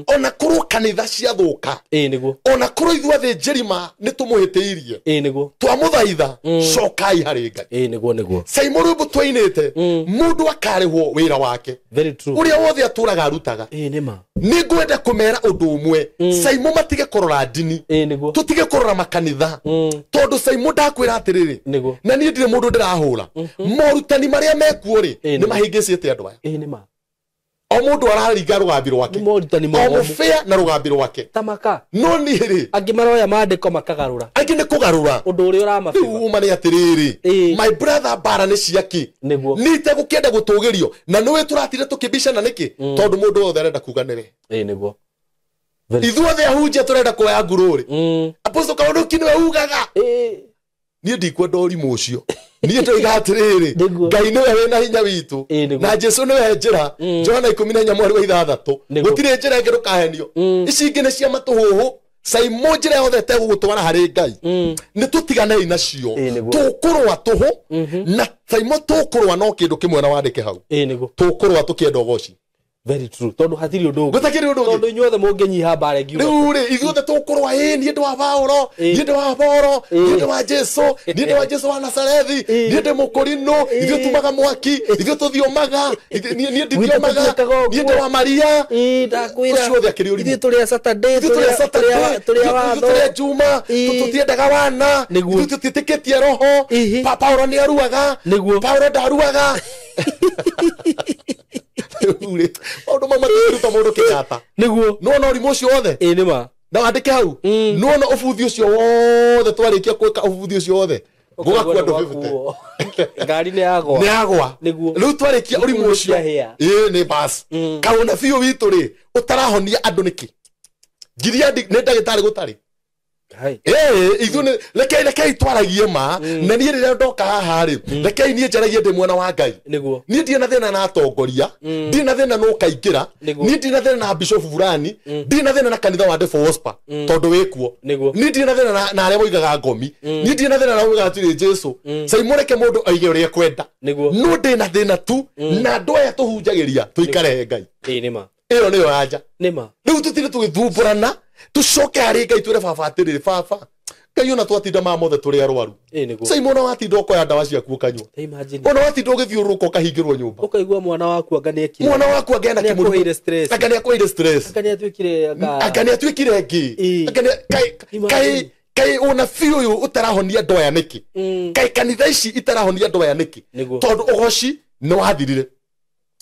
ona korwo kanitha ciathũka, Ĩĩ, nĩguo. ona korwo ithuĩ athĩnjĩri ma nĩ tũmũhĩtĩirie, Ĩĩ, nĩguo. twamũthaitha cokai harĩ Ngai. Ĩĩ, nĩguo, nĩguo. Saimo rwĩmbo twainĩte, mũndũ akarĩhwo wĩra wake Very true. ũrĩa wothe atũraga arutaga. Ĩĩ, nĩma. Nĩ ngwenda kũmera ũndũ ũmwe, Saimo matige kũrora ndini, Ĩĩ, nĩguo. tũtige kũrora makanitha, tondũ Saimo ndakwĩra atĩrĩrĩ, Nĩguo. na niĩ ndirĩ mũndũ ndĩrahũra, morutani marĩa mekuo rĩ, Ĩĩ, nĩ nĩguo. mahĩngĩcĩte andũ aya. Ĩĩ, nĩma. O mũndũ araringa rũgambi rwake, Nĩ morutani o mogomu. mũbĩa na rũgambi rwake. Tamaka. No niĩ rĩ, Angĩ maroya maandĩko makagarũra angĩ nĩ kũgarũra. ũndũ ũrĩa ũramabĩba. Rĩu uma nĩ atĩrĩrĩ, Ĩĩ. my brother, mbara nĩ ciaki. Nĩguo. Nĩ itegũkĩenda gũtũgĩrio, na nĩwe tũratire tũkĩbicana nĩkĩ? Tondũ mũndũ wothe arenda kuga nĩwe. Ĩĩ, nĩguo. Very Ithuothe ahunjia tũrenda kuoya ngurũrĩ. Apostle Kaũnũki nĩwe ugaga. Ĩĩ. Niĩ ndikwenda ũrimũ ũcio. Niĩ ndoiga atĩrĩrĩ, Nĩguo. Ngai nĩwe wĩna hinya witũ, Ĩĩ, nĩguo. na Jesu nĩwe njĩra. Johana 14 mweri wa 6. Nĩguo. Gũtirĩ njĩra ĩngĩ, ndũkahenio. Ici ingĩ nĩ cia matũhũhũ. Saimo njĩra yothe ĩtegũgũtwara harĩ Ngai, nĩ tũtiganei nacio. Ĩĩ, nĩguo. Tũkũrũa tũhũ na Saimo, tũkũrũa no kĩndũ kĩmwe, na wandĩke hau. Ĩĩ, nĩguo. Tũkũrũa tũkĩenda ũgoci. Very true. Tondũ hatirĩ ũndũ ũngĩ. Gũtakĩrĩ ũndũ ũngĩ. Tondũ inyuothe mũngĩnyiha mbara ĩngiuga. Rĩu rĩ, ithuothe tũkũrũa. Ĩ niĩ ndĩ wa Paũro, Ĩĩ. niĩ ndĩ wa Paũro, Ĩĩ. niĩ ndĩ wa Jesu, niĩ ndĩ wa Jesu wa Nazarethi, Ĩĩ. niĩ ndĩ mũkũrinũ, ithuĩ tumaga mwaki, ithuĩ tũthiomaga, niĩ ndithiomaga, tũthiĩkaga ũguo. niĩ ndĩ wa Maria. Ĩĩ, ndakwĩra. Ũcio othe akĩrĩ ũrimũ. Ithuĩ tũrĩ a Saturday, Ithuĩ tũrĩ a Saturday, tũrĩ a ithuĩ watho. tũrĩ a Juma, Ĩĩ. tũtiendaga wana, Nĩguo. ithuĩ tũtiĩtĩkĩtie roho. Ĩhĩ. Paũro nĩ aruaga. Nĩguo. Paũro ndaruaga. Rĩu rĩ, maũndũ mau matingĩruta mũndũ kĩnyata. Nĩguo. Nĩwona ũrimũ ũcio wothe? Ĩĩ, nĩma. Na wandĩke hau. Nĩwona ũbuthi ũcio wothe twarĩkia gwĩka ũbuthi ũcio wothe, gũgakua andũ 50. Ngari nĩ yagwa. Nĩ agwa. Nĩguo. Rĩu twarĩkia ũrimũ ũcio, Ciahĩa. ĩĩ nĩ bas kaũna biũ witũ rĩ, ũtarahonia andũ nĩkĩ? Gileadi nĩ ndagĩtarĩ gũtarĩ. Hai. Ĩĩ, ithuĩ nĩ rekei twaragie ma. Na niĩ rĩrĩa ndoka haha rĩ, rekei niĩ njaragie ndĩ mwena wa Ngai. Nĩguo. Niĩ ndirĩ na thĩna na atongoria, ndirĩ na thĩna na ũkaingĩra. Nĩguo. Niĩ ndirĩ na thĩna na bishop fulani, ndirĩ na thĩna na kanitha wa Devil Whisper tondũ wĩkuo. Nĩguo. Niĩ ndirĩ na thĩna na arĩa moigaga ngomi, niĩ ndirĩ na thĩna na moigaga tirĩ Jesu. Saimo reke mũndũ oige ũrĩa ekwenda. Nĩguo. No ndĩ na thĩna tu na andũ aya tũhunjagĩria tũikare Ngai. Ĩĩ, nĩma. Ĩyo nĩyo anja. Nĩma. Rĩu tũtinde tũgĩthumbũrana, tũcoke harĩ Ngai, twĩre baba atĩrĩrĩ, baba Ngai, ona twatinda ma mothe tũrĩ arwaru. Ĩĩ, nĩguo. Saimo ona watinda ũkoya ndawa ciaku ũkanyua, Ta imagine. ona watinda ũgĩthiũrũrũka ũkahingĩrwo nyũmba, Ũkaigua mwana waku anga nĩekire. Mwana waku angĩ ena Nĩ kĩmũrimũ. akũheire stress. Anga nĩ akũheire stress. Anga nĩatuĩkire anga. Anga nĩ atuĩkire ngĩ. Ĩĩ. Anga nĩ Imagine. kaĩ ũnabii ũyũ ũtarahonia andũ aya nĩkĩ? Kaĩ kanitha ici itarahonia andũ aya nĩkĩ? Nĩguo. Tondũ ũgoci nĩ wathirire,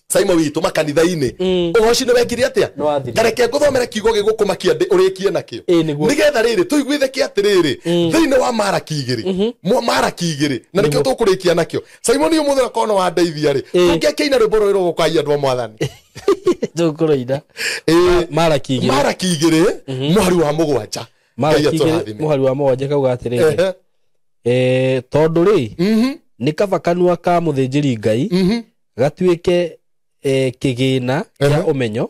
Saimo witũ, makanitha-inĩ. Ũgoci nĩ wekire atĩa? Nĩ wathirire. Tareke ngũthomere kiugo gĩgũkũmakia ũrĩkie nakĩo. Ĩĩ, nĩguo. Nĩgetha rĩrĩ tũiguithĩke atĩrĩrĩ, thĩinĩ wa Maraki 2, Maraki 2, na nĩkĩo tũkũrĩkia nakĩo. Simoni, ũmũthĩ okorwo nĩ wandeithia rĩ, tũngĩakĩina rwĩmbo rũrĩ rũgũkaia andũ a mwathani. Tũkũroina. Ĩĩ. Maraki 2. Maraki 2 mweri wa 7. Ngai Maraki 2 atũrathime. mũhari wa 7 kauga atĩrĩrĩ, Ehe. Tondũ rĩ, nĩ kaba kanua ka mũthĩnjĩri Ngai gatuĩke kĩgĩna kĩa ũmenyo,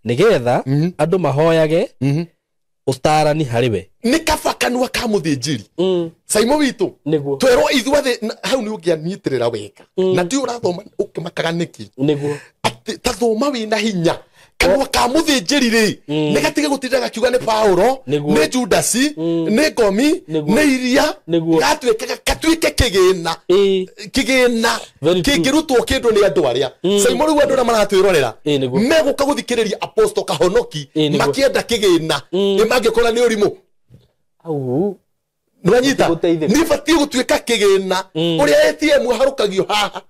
nĩgetha andũ mahoyage ũtaarani harĩ we. Nĩ kaba kanua ka mũthĩnjĩri, Saimo witũ, Nĩguo. twerwo ithuothe hau nĩ ũngĩanyitĩrĩra wega, na ndiũ ũrathoma ũkĩmakaga nĩkĩ. Nĩguo. Atĩ ta thoma wĩna hinya, kanua ka mũthĩnjĩri rĩ, nĩ gatige gũtinda gakiuga nĩ Paũro, Nĩguo. nĩ Judasi, nĩ ngomi, Nĩguo. nĩ iria. Nĩguo. Gatuĩke gatuĩke kĩgĩna. Ĩĩ. Kĩgĩna Very true. kĩngĩrutwo kĩndũ nĩ andũ arĩa, Saimo, rĩu andũ arĩa maratwĩrorera Ĩĩ, nĩguo. megũka gũthikĩrĩria Apostle Kahonoki Ĩĩ, nĩguo. makĩenda kĩgĩna, nĩ mangĩkora nĩ ũrimũ. Au. Nĩwanyita? Gũteithĩka. Nĩ batiĩ gũtuĩka kĩgĩna ũrĩa ATM harũkagio haha,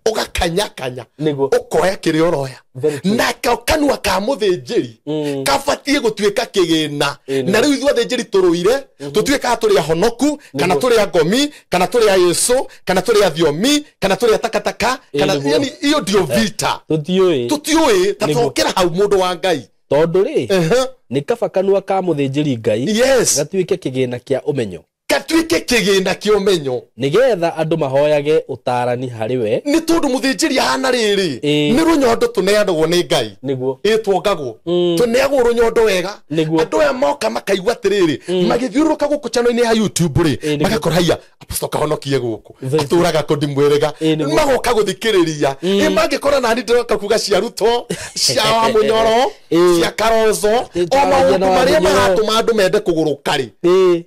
ũgakanyakanya, Nĩguo. ũkoya kĩrĩa ũroya. Very true. Na kanua ka mũthĩnjĩri kabatiĩ gũtuĩka kĩgĩna. Ĩĩ, nĩguo. Na rĩu ithuĩ athĩnjĩri tũrũire tũtuĩkaga tũrĩ ahonoku, kana tũrĩ a ngomi, kana tũrĩ a Yesu, kana tũrĩ a thiomi, kana tũrĩ a takataka, kana nĩguo. yani iyo ndio vita. Tũtiũĩ. Tũtiũĩ ta Nĩguo. tokera hau, mũndũ wa Ngai. Tondũ rĩ, Ehe. nĩ kaba kanua ka mũthĩnjĩri Ngai Yes. gatuĩke kĩgĩna kĩa ũmenyo. Gatuĩke kĩgĩna kĩa ũmenyo. Nĩgetha andũ mahoyage ũtaarani harĩ we. Nĩ tondũ mũthĩnjĩri ahana rĩrĩ nĩ rũnyondo tũneanagwo nĩ Ngai. Nĩguo. Ĩtwongagwo. Tũneagwo rũnyondo wega. Andũ aya moka makaigua atĩrĩrĩ magĩthiũrũrũka gũkũ channel-inĩ ya YouTube rĩ magakora haiya Apostle Kahonokie gũkũ atũraga kũ ndimwĩrĩga magoka gũthikĩrĩria ĩ mangĩkora nani ndĩroka kuga cia Ruto cia Wamunyoro cia Kalonzo o maũndũ marĩa maratũma andũ mende kũgũrũka rĩ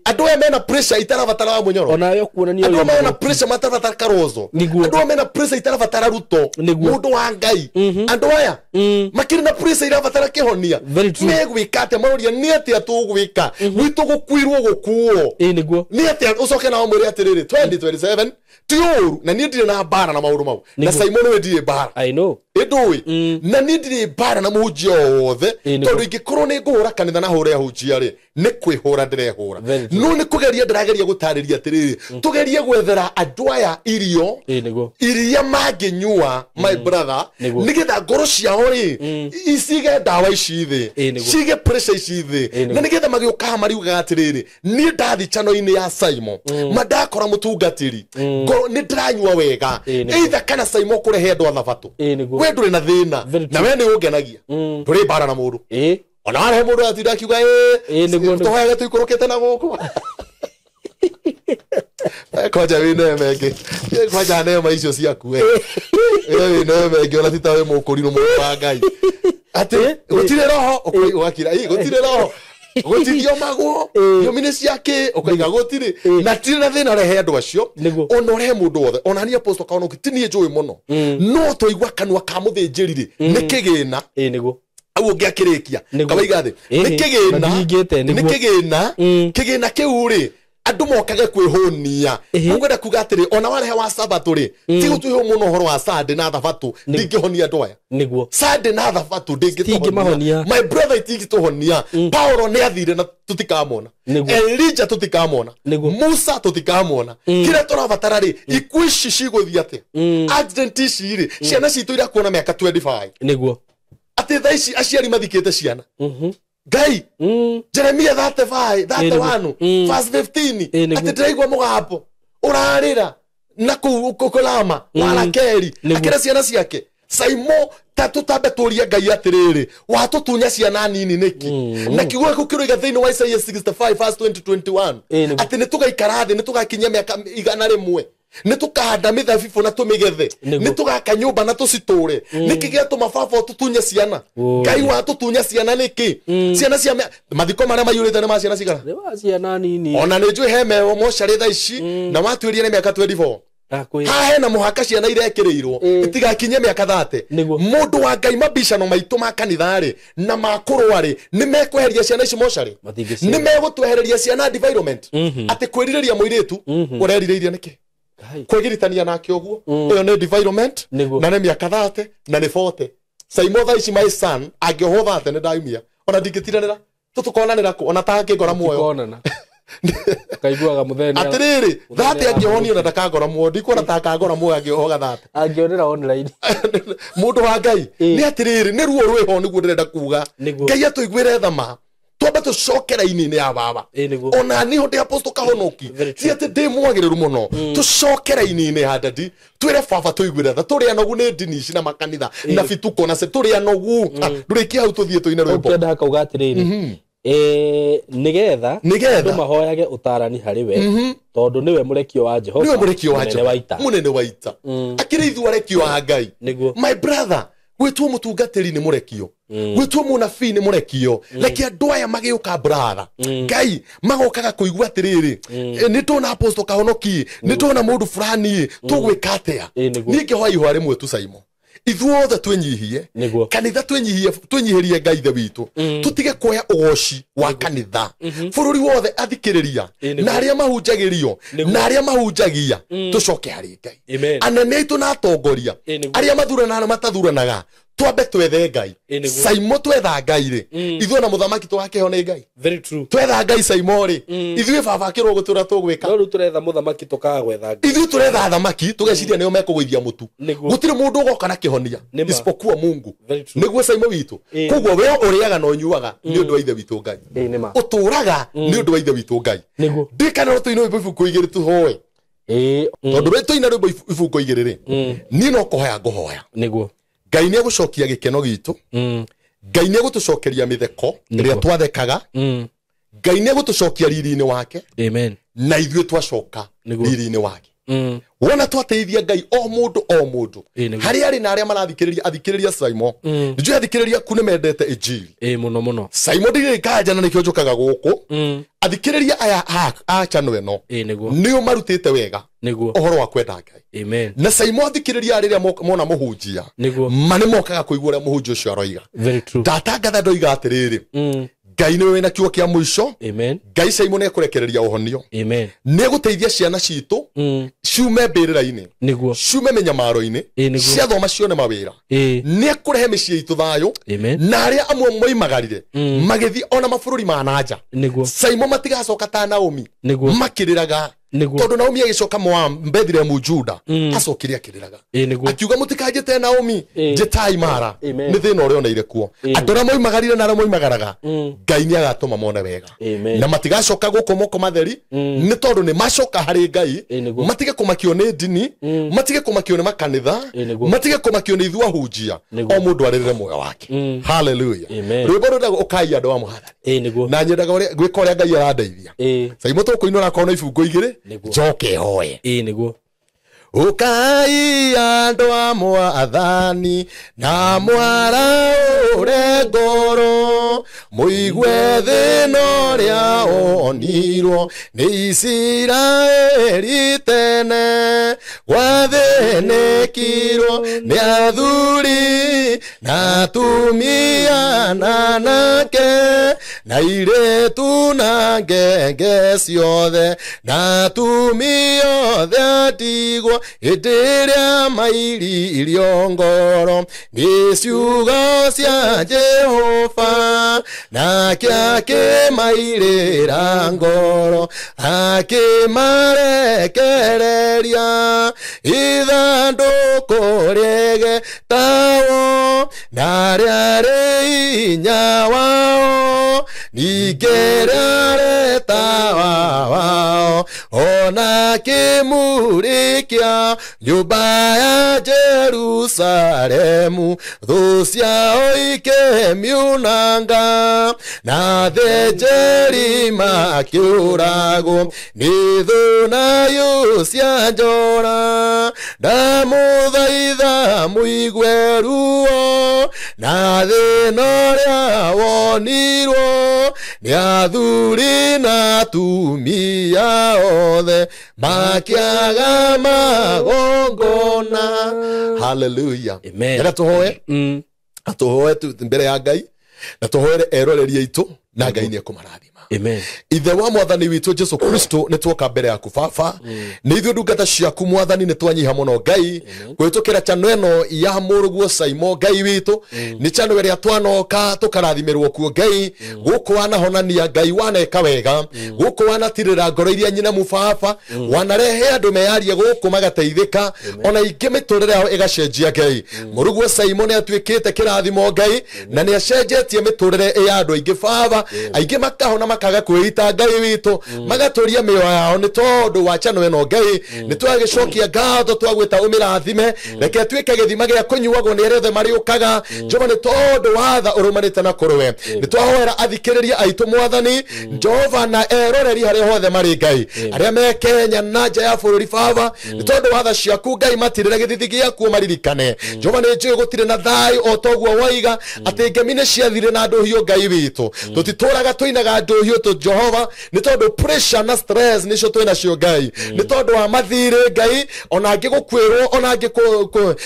andũ aya mena pressure itarabatara Wamunyoro onawe kuonania andũ mena pressure matarabatara Kalonzo andũ mena pressure itarabatara Ruto mũndũ wa Ngai andũ aya makĩrĩ na pressure irabatara kĩhonia megwĩka atĩa maũria nĩ atĩa tũgwĩka gwitũ gũkuirwo gũkuo nĩguo nĩ atĩa ũcoke nao mwĩre atĩrĩrĩ 2027 ti ũru na niĩ ndirĩ na mbara na maũndũ mau na Simon we ndirĩ mbara I know ĩndũĩ na niĩ ndirĩ mbara na mũhunjia o wothe tondũ ingĩkorwo nĩ ngũhũra kanitha na hũre ahunjia rĩ nĩ kwĩhũra ndĩrehũra no nĩ kũgeria ndĩrageria gũtarĩria atĩrĩrĩ tũgerie gwethera andũ aya irio iria mangĩnyua my brother nĩgetha ngoro ciao rĩ icige ndawa ici thĩ cige pressure ici thĩ na nĩgetha magĩũka haha mariugaga atĩrĩrĩ niĩ ndathi channel-inĩ ya Simon mandakora mũtungatĩri nĩ ndĩranyua wega either kana Simon kũrehe andũ a thabatũ we ndũrĩ na thĩna na we nĩ ũngenagia ndũrĩ mbara na mũndũ ona warehe mũndũ atinda akiuga tũhoyage tũikũrũkĩte na gũkũ kwanja wĩ neema ĩngĩ kwanja neema icio ciaku we wĩ neema ĩngĩ ona ti ta wĩ mũkũrinũ mũndũ wa Ngai atĩ gũtirĩ roho ũgakira gũtirĩ roho gũtithiomagwo thiomi nĩ ciake ũkaiga gũtirĩ na tirĩ na thĩna rehe andũ acio ona ũrehe mũndũ wothe ona niĩ Apostle Kahonoki ti niĩ njũĩ mũno no twaigua kanua ka mũthĩnjĩri rĩ nĩ kĩgĩna nĩguo au ũngĩakĩrĩkia kawaiga thĩ nĩ kĩgĩna nĩ kĩgĩna kĩgĩna kĩu rĩ andũ mokage kwĩhũnia ũngĩenda kuga atĩrĩ ona warehe wa sabatũ rĩ ti gũtuĩho mũno ũhoro wa Sunday na thabatũ ndingĩhonia andũ aya nĩguo Sunday na thabatũ ndingĩtũhonia my brother itingĩtũhonia Paulo nĩ athire na tũtikamona Elijah tũtikamona Musa tũtikamona kĩrĩa tũrabatara rĩ ikuũ ici cigũthiĩ atĩa accident ici rĩ ciana citũ irakuona mĩaka 25 nĩguo atĩ thaa ici aciari mathikĩte ciana Ngai Jeremia 35 31 verse 15 atĩ ndĩraigua mũgambo ũrarĩra na kũu kũrama wa Rakeli akĩra ciana ciake Saimo ta tũtambe tũrie Ngai atĩrĩrĩ watũtunya ciana nini nĩkĩ na kiugo gĩaku kĩroiga thĩinĩ wa Isaiah 65 verse 20-21 atĩ nĩ tũgaikara thĩ nĩ tũgakinyia mĩaka 100 nĩ tũkahanda mĩthabibũ na tũmĩgethe nĩ tũgaka nyũmba na tũcitũre nĩkĩ gĩatũma baba ũtũtunye ciana Ngai watũtunya ciana nĩkĩ ciana cia mathiko marĩa maiyũrĩte nĩ ma ciana cigana nĩ ma ciana nini ona nĩ njũĩ he mocarĩ thaa ici na watuĩria nĩ mĩaka 24 haha hena mũhaka ciana irekĩrĩirwo itigakinyie mĩaka 30 mũndũ wa Ngai mabicano maitũ ma kanitha rĩ na ma kũrũa rĩ nĩ mekweheria ciana ici mocarĩ nĩ megũtwehereria ciana environment atĩ kwĩrirĩria mũirĩtu ũrerirĩirie nĩkĩ kwĩgiritania nake ũguo ĩyo nĩ environment na nĩ mĩaka 30 na nĩ 40 Saimo thaa ici my son angĩohwo 30 nĩ ndaumia ona ndingĩtiranĩra tũtũkonanĩra kũ ona tangĩngora muoyo kaiguaga mũthenya atĩrĩrĩ 30 angĩohonio na ndakangora muoyo ndikuona ta akangora muoyo angĩohoga 30 angĩonera online mũndũ wa Ngai nĩ atĩrĩrĩ nĩ ruo rwĩho nĩguo ndĩrenda kuga Ngai atũiguĩre thama twambe tũcoke raini-inĩ ya baba ona niho ndĩ Apostle Kahonoki ti atĩ ndĩ mwagĩrĩru mũno tũcoke raini-inĩ ya dadi twĩre baba tũiguĩre tha tũrĩ anogu nĩ ndini ici na makanitha na bituko na tũrĩ anogu ndũrĩkie hau tũthiĩ tũine rwĩmbo ũkĩenda hakauga atĩrĩrĩ nĩgetha andũ mahoyage ũtaarani harĩ we tondũ nĩwe mũrekio wa Jehova nĩwe mũrekio wa Jehova mũnene wa ita akĩrĩ ithuĩ arekio a Ngai my brother gwĩtwo mũtungatĩri nĩ mũrekio gwĩtwo mũnabii nĩ mũrekio reke andũ aya magĩũka brother Ngai magokaga kũigua atĩrĩrĩ nĩ tuona Apostle Kahonoki nĩ tuona mũndũ fulani tũgwĩka atĩa niĩ ngĩhoya ihoya rĩmwe tu Saimo ithuothe twĩnyihie kanitha twĩnyihĩrie Ngai ithe witũ tũtige kuoya ũgoci wa kanitha bũrũri wothe athikĩrĩria na arĩa mahunjagĩrio na arĩa mahunjagia tũcoke harĩ Ngai anene aitũ na atongoria arĩa mathuranaga na matathuranaga Twambe twethe Ngai. Saimo twetha Ngai rĩ, ithuĩ na mũthamaki tũgakĩheo nĩ Ngai. Very true. Twetha Ngai Saimo rĩ, ithuĩ baba akĩrwo gũtũra tũgwĩka. No rĩu tũretha mũthamaki tũkaga gwetha Ngai. Ithuĩ tũretha thamaki tũgeciria nĩo mekũgũithia mũtu. Gũtirĩ mũndũ ũgoka na kĩhonia isipokuwa Mungu. Nĩguo Saimo witũ. Koguo we ũrĩaga na ũnyuaga nĩ ũndũ wa ithe witũ Ngai. Ũtũraga nĩ ũndũ wa ithe witũ Ngai. Ndikana no tũine rwĩmbo ibungo igĩrĩ tũhoe. Tondũ rĩ tũine rwĩmbo ibungo igĩrĩ rĩ, niĩ no kũhoya ngũhoya. Nĩguo. Ngai nĩ egũcokia gĩkeno gitũ. Ngai nĩ egũtũcokeria mĩtheko ĩrĩa twathekaga. Ngai nĩ egũtũcokia riri-inĩ wake. Amen. Na ithuĩ twacoka riri-inĩ wake. Wona twateithia Ngai o mũndũ o mũndũ. Harĩa arĩ na arĩa marathikĩrĩria athikĩrĩria Saimo. Njũĩ athikĩrĩria ku nĩ mendete injiri. Mũno mũno. Saimo ndirĩ nganja na nĩkĩo njũkaga gũkũ. Athikĩrĩria aya a channel ĩno nĩo marutĩte wega ũhoro wa kwenda Ngai. Amen. Na Saimo athikĩrĩria rĩrĩa mona mũhunjia ma nĩ mokaga kũigua ũrĩa mũhunjia ũcio aroiga. Very true. Ndatangatha ndoiga atĩrĩrĩ, Ngai nĩwe wĩna kiugo kĩa mũico. Amen. Ngai Saimo nĩ ekũrekereria ũhonio. Amen. Nĩ egũteithia ciana citũ ciume mbĩrĩra-inĩ, ciume mĩnyamaro-inĩ, ciathoma cione mawĩra. Nĩ ekũrehe mĩciĩ itũ thayũ. Na arĩa amwe moimagarire magĩthiĩ ona mabũrũri ma na nja. Saimo matigacoka ta Naomi makĩrĩraga. Tondũ Naomi agĩcoka Moab Bethlehem Juda acokire akĩrĩraga. Akiuga mũtikanjĩte Naomi, njĩtai Mara. Nĩ thĩna ũrĩa oneire kuo. Andũ arĩa moimagarire na arĩa moimagaraga, Ngai nĩ agatũma mone wega. Na matigacoka gũkũ moko matheri, nĩ tondũ nĩ macoka harĩ Ngai, matige kũmakio nĩ ndini, matige kũmakio nĩ makanitha, matige kũmakio nĩ ithuĩ ahunjia. O mũndũ arĩrĩre muoyo wake. Hallelujah. Rwĩmbo rwĩtagwo Ũkai andũ a Mwathani. Na nyendaga gwĩka ũrĩa Ngai arandeithia. Saimo tũkũinũra akorwo na ibungo igĩrĩ, njoke hoe. Nĩguo. Ũkai andũ a Mwathani na mwaraũre ngoro, mũigue thĩna ũrĩa onirwo nĩ Isiraeli tene. Gwathĩnĩkirwo nĩ athuri na atumia na anake, na airĩtu na ngenge ciothe, na atumia othe a ndigwa hĩndĩ ĩrĩa mairirio ngoro nĩ ciugo cia Jehova. Nake akĩmairĩra ngoro, akĩmarekereria ithandũkũ rĩgetawo na rĩarĩ hinya wao, ningĩ rĩarĩ tawa wao, ona kĩmũrĩ kĩa nyũmba ya Jerusalemu, thũ ciao ikĩmiunanga, na athĩnjĩri makĩũragwo nĩ thũ nayo cia njora. Ndamũthaitha mũigue ruo na thĩna ũrĩa wonirwo nĩ athuri na atumia othe makĩaga magongona. Hallelujah. Amen. Ĩra tũhoe. Tũhoe mbere ya Ngai na tũhoere eroreri aitũ na Ngai nĩ ekũmarathima. Amen. Ithe wa Mwathani witũ Jesu Kristo, nĩ tuoka mbere yaku baba. Nĩ ithuĩ ndungata ciaku Mwathani, nĩ twanyiha mũno Ngai kũhĩtũkĩra channel ĩno ya mũrũguo Saimo Ngai witũ. Nĩ channel ĩrĩa twanoka tũkarathimĩrwo kuo Ngai. Gũkũ wanahonania Ngai, waneka wega, gũkũ wanatirĩra ngoro iria nyinamu baba, wanarehe andũ meyarie gũkũ magateithĩka, ona ingĩ mĩtũrĩre yao ĩgacenjia Ngai. Mũrũguo Saimo nĩ atuĩkĩte kĩrathimo Ngai, na nĩ acenjetie mĩtũrĩre ya andũ aingĩ baba. Aingĩ makahona makaga kwĩita Ngai witũ, magatũria mĩoyo yao nĩ tondũ wa channel ĩno Ngai. Nĩ twagĩcokia ngatho, twagwĩta ũmĩrathime, reke atuĩke gĩthima gĩa kũnyuagwo nĩ arĩa othe marĩũkaga Jehova, nĩ tondũ watha ũrũmanĩte na kũrũwe. Nĩ twahoera athikĩrĩria aitũ Mwathani Jehova na eroreri harĩa hothe marĩ Ngai, arĩa me Kenya na nja ya bũrũri baba, nĩ tondũ watha ciaku Ngai matirĩre gĩthithi gĩaku maririkane. Jehova nĩ njũĩ gũtirĩ na thayũ o toguo waiga atĩ ngemi nĩ ciathire na ndũhiũ Ngai witũ. Tũtitũraga tũinaga ndũhiũ Tũhiũ tũ Jehova nĩ tondũ pressure na stress nĩcio twĩ nacio Ngai, nĩ tondũ wa mathirĩ Ngai, ona angĩ gũkuĩrwo, ona angĩ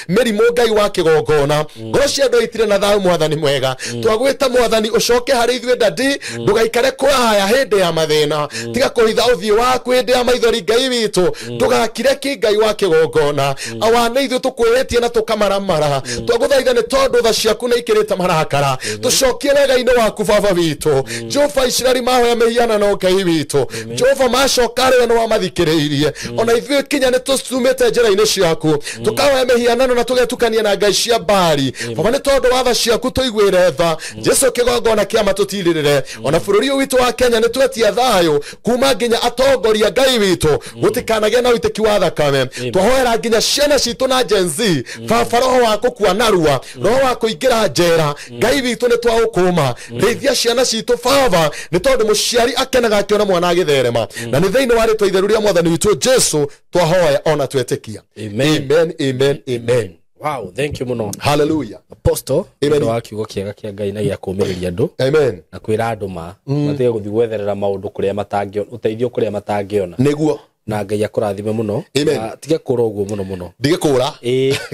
mĩrimũ Ngai wa kĩgongona. Ngoro cia andũ itirĩ na thayũ Mwathani mwega. Twagwĩta Mwathani ũcoke harĩ ithuĩ dadi, ndũgaikare kũraya hĩndĩ ya mathĩna, tiga kũhitha ũthiũ waku hĩndĩ ya maithori Ngai witũ, ndũgakire ki Ngai wa kĩgongona. Awa nĩ ithuĩ tũkwĩhĩtie na tũkamaramara, twagũthaitha nĩ tondũ tha ciaku nĩ ikĩrĩte marakara, tũcokie wega-inĩ waku baba witũ. Jehova Isiraeli mahoya mĩhianano Ngai witũ, Jehova macoka rĩo nĩ wamathikĩrĩirie, ona ithuĩ kinya nĩ tũcumĩte njĩra-inĩ ciaku, tũkahoya mĩhianano na tũgetukania na ngai cia Baali. Baba nĩ tondũ wa tha ciaku tũiguĩre tha, Jesu kĩgongona kĩama tũtirĩrĩre. Ona bũrũri ũyũ witũ wa Kenya nĩ twetia thayũ kuma nginya atongoria Ngai witũ, gũtikanagĩe na ũitĩki wa thakame. Twahoera nginya ciana citũ na Gen Z, baba roho wa gũkua narua, roho wa kũingĩra njera Ngai witũ nĩ twaũkũma. Rĩithia ciana citũ baba, nĩ tondũ mũciari akenaga akĩona mwana agĩtherema. Na nĩ thĩinĩ wa rĩtwa itheru rĩa Mwathani witũ Jesu twahoya ona twetĩkia. Amen. Amen, amen, amen. Wow, thank you muno. Hallelujah. Apostle, Amen. nĩ wa kiugo kĩega kĩa Ngai na gĩa kũũmĩrĩria andũ. Amen. Na kwĩra andũ ma matige gũthiĩ gwetherera maũndũ kũrĩa matangĩona, ũteithio kũrĩa matangĩona. Nĩguo. Na Ngai akũrathime mũno. Amen. Tiga kũra ũguo mũno mũno. Ndige kũra.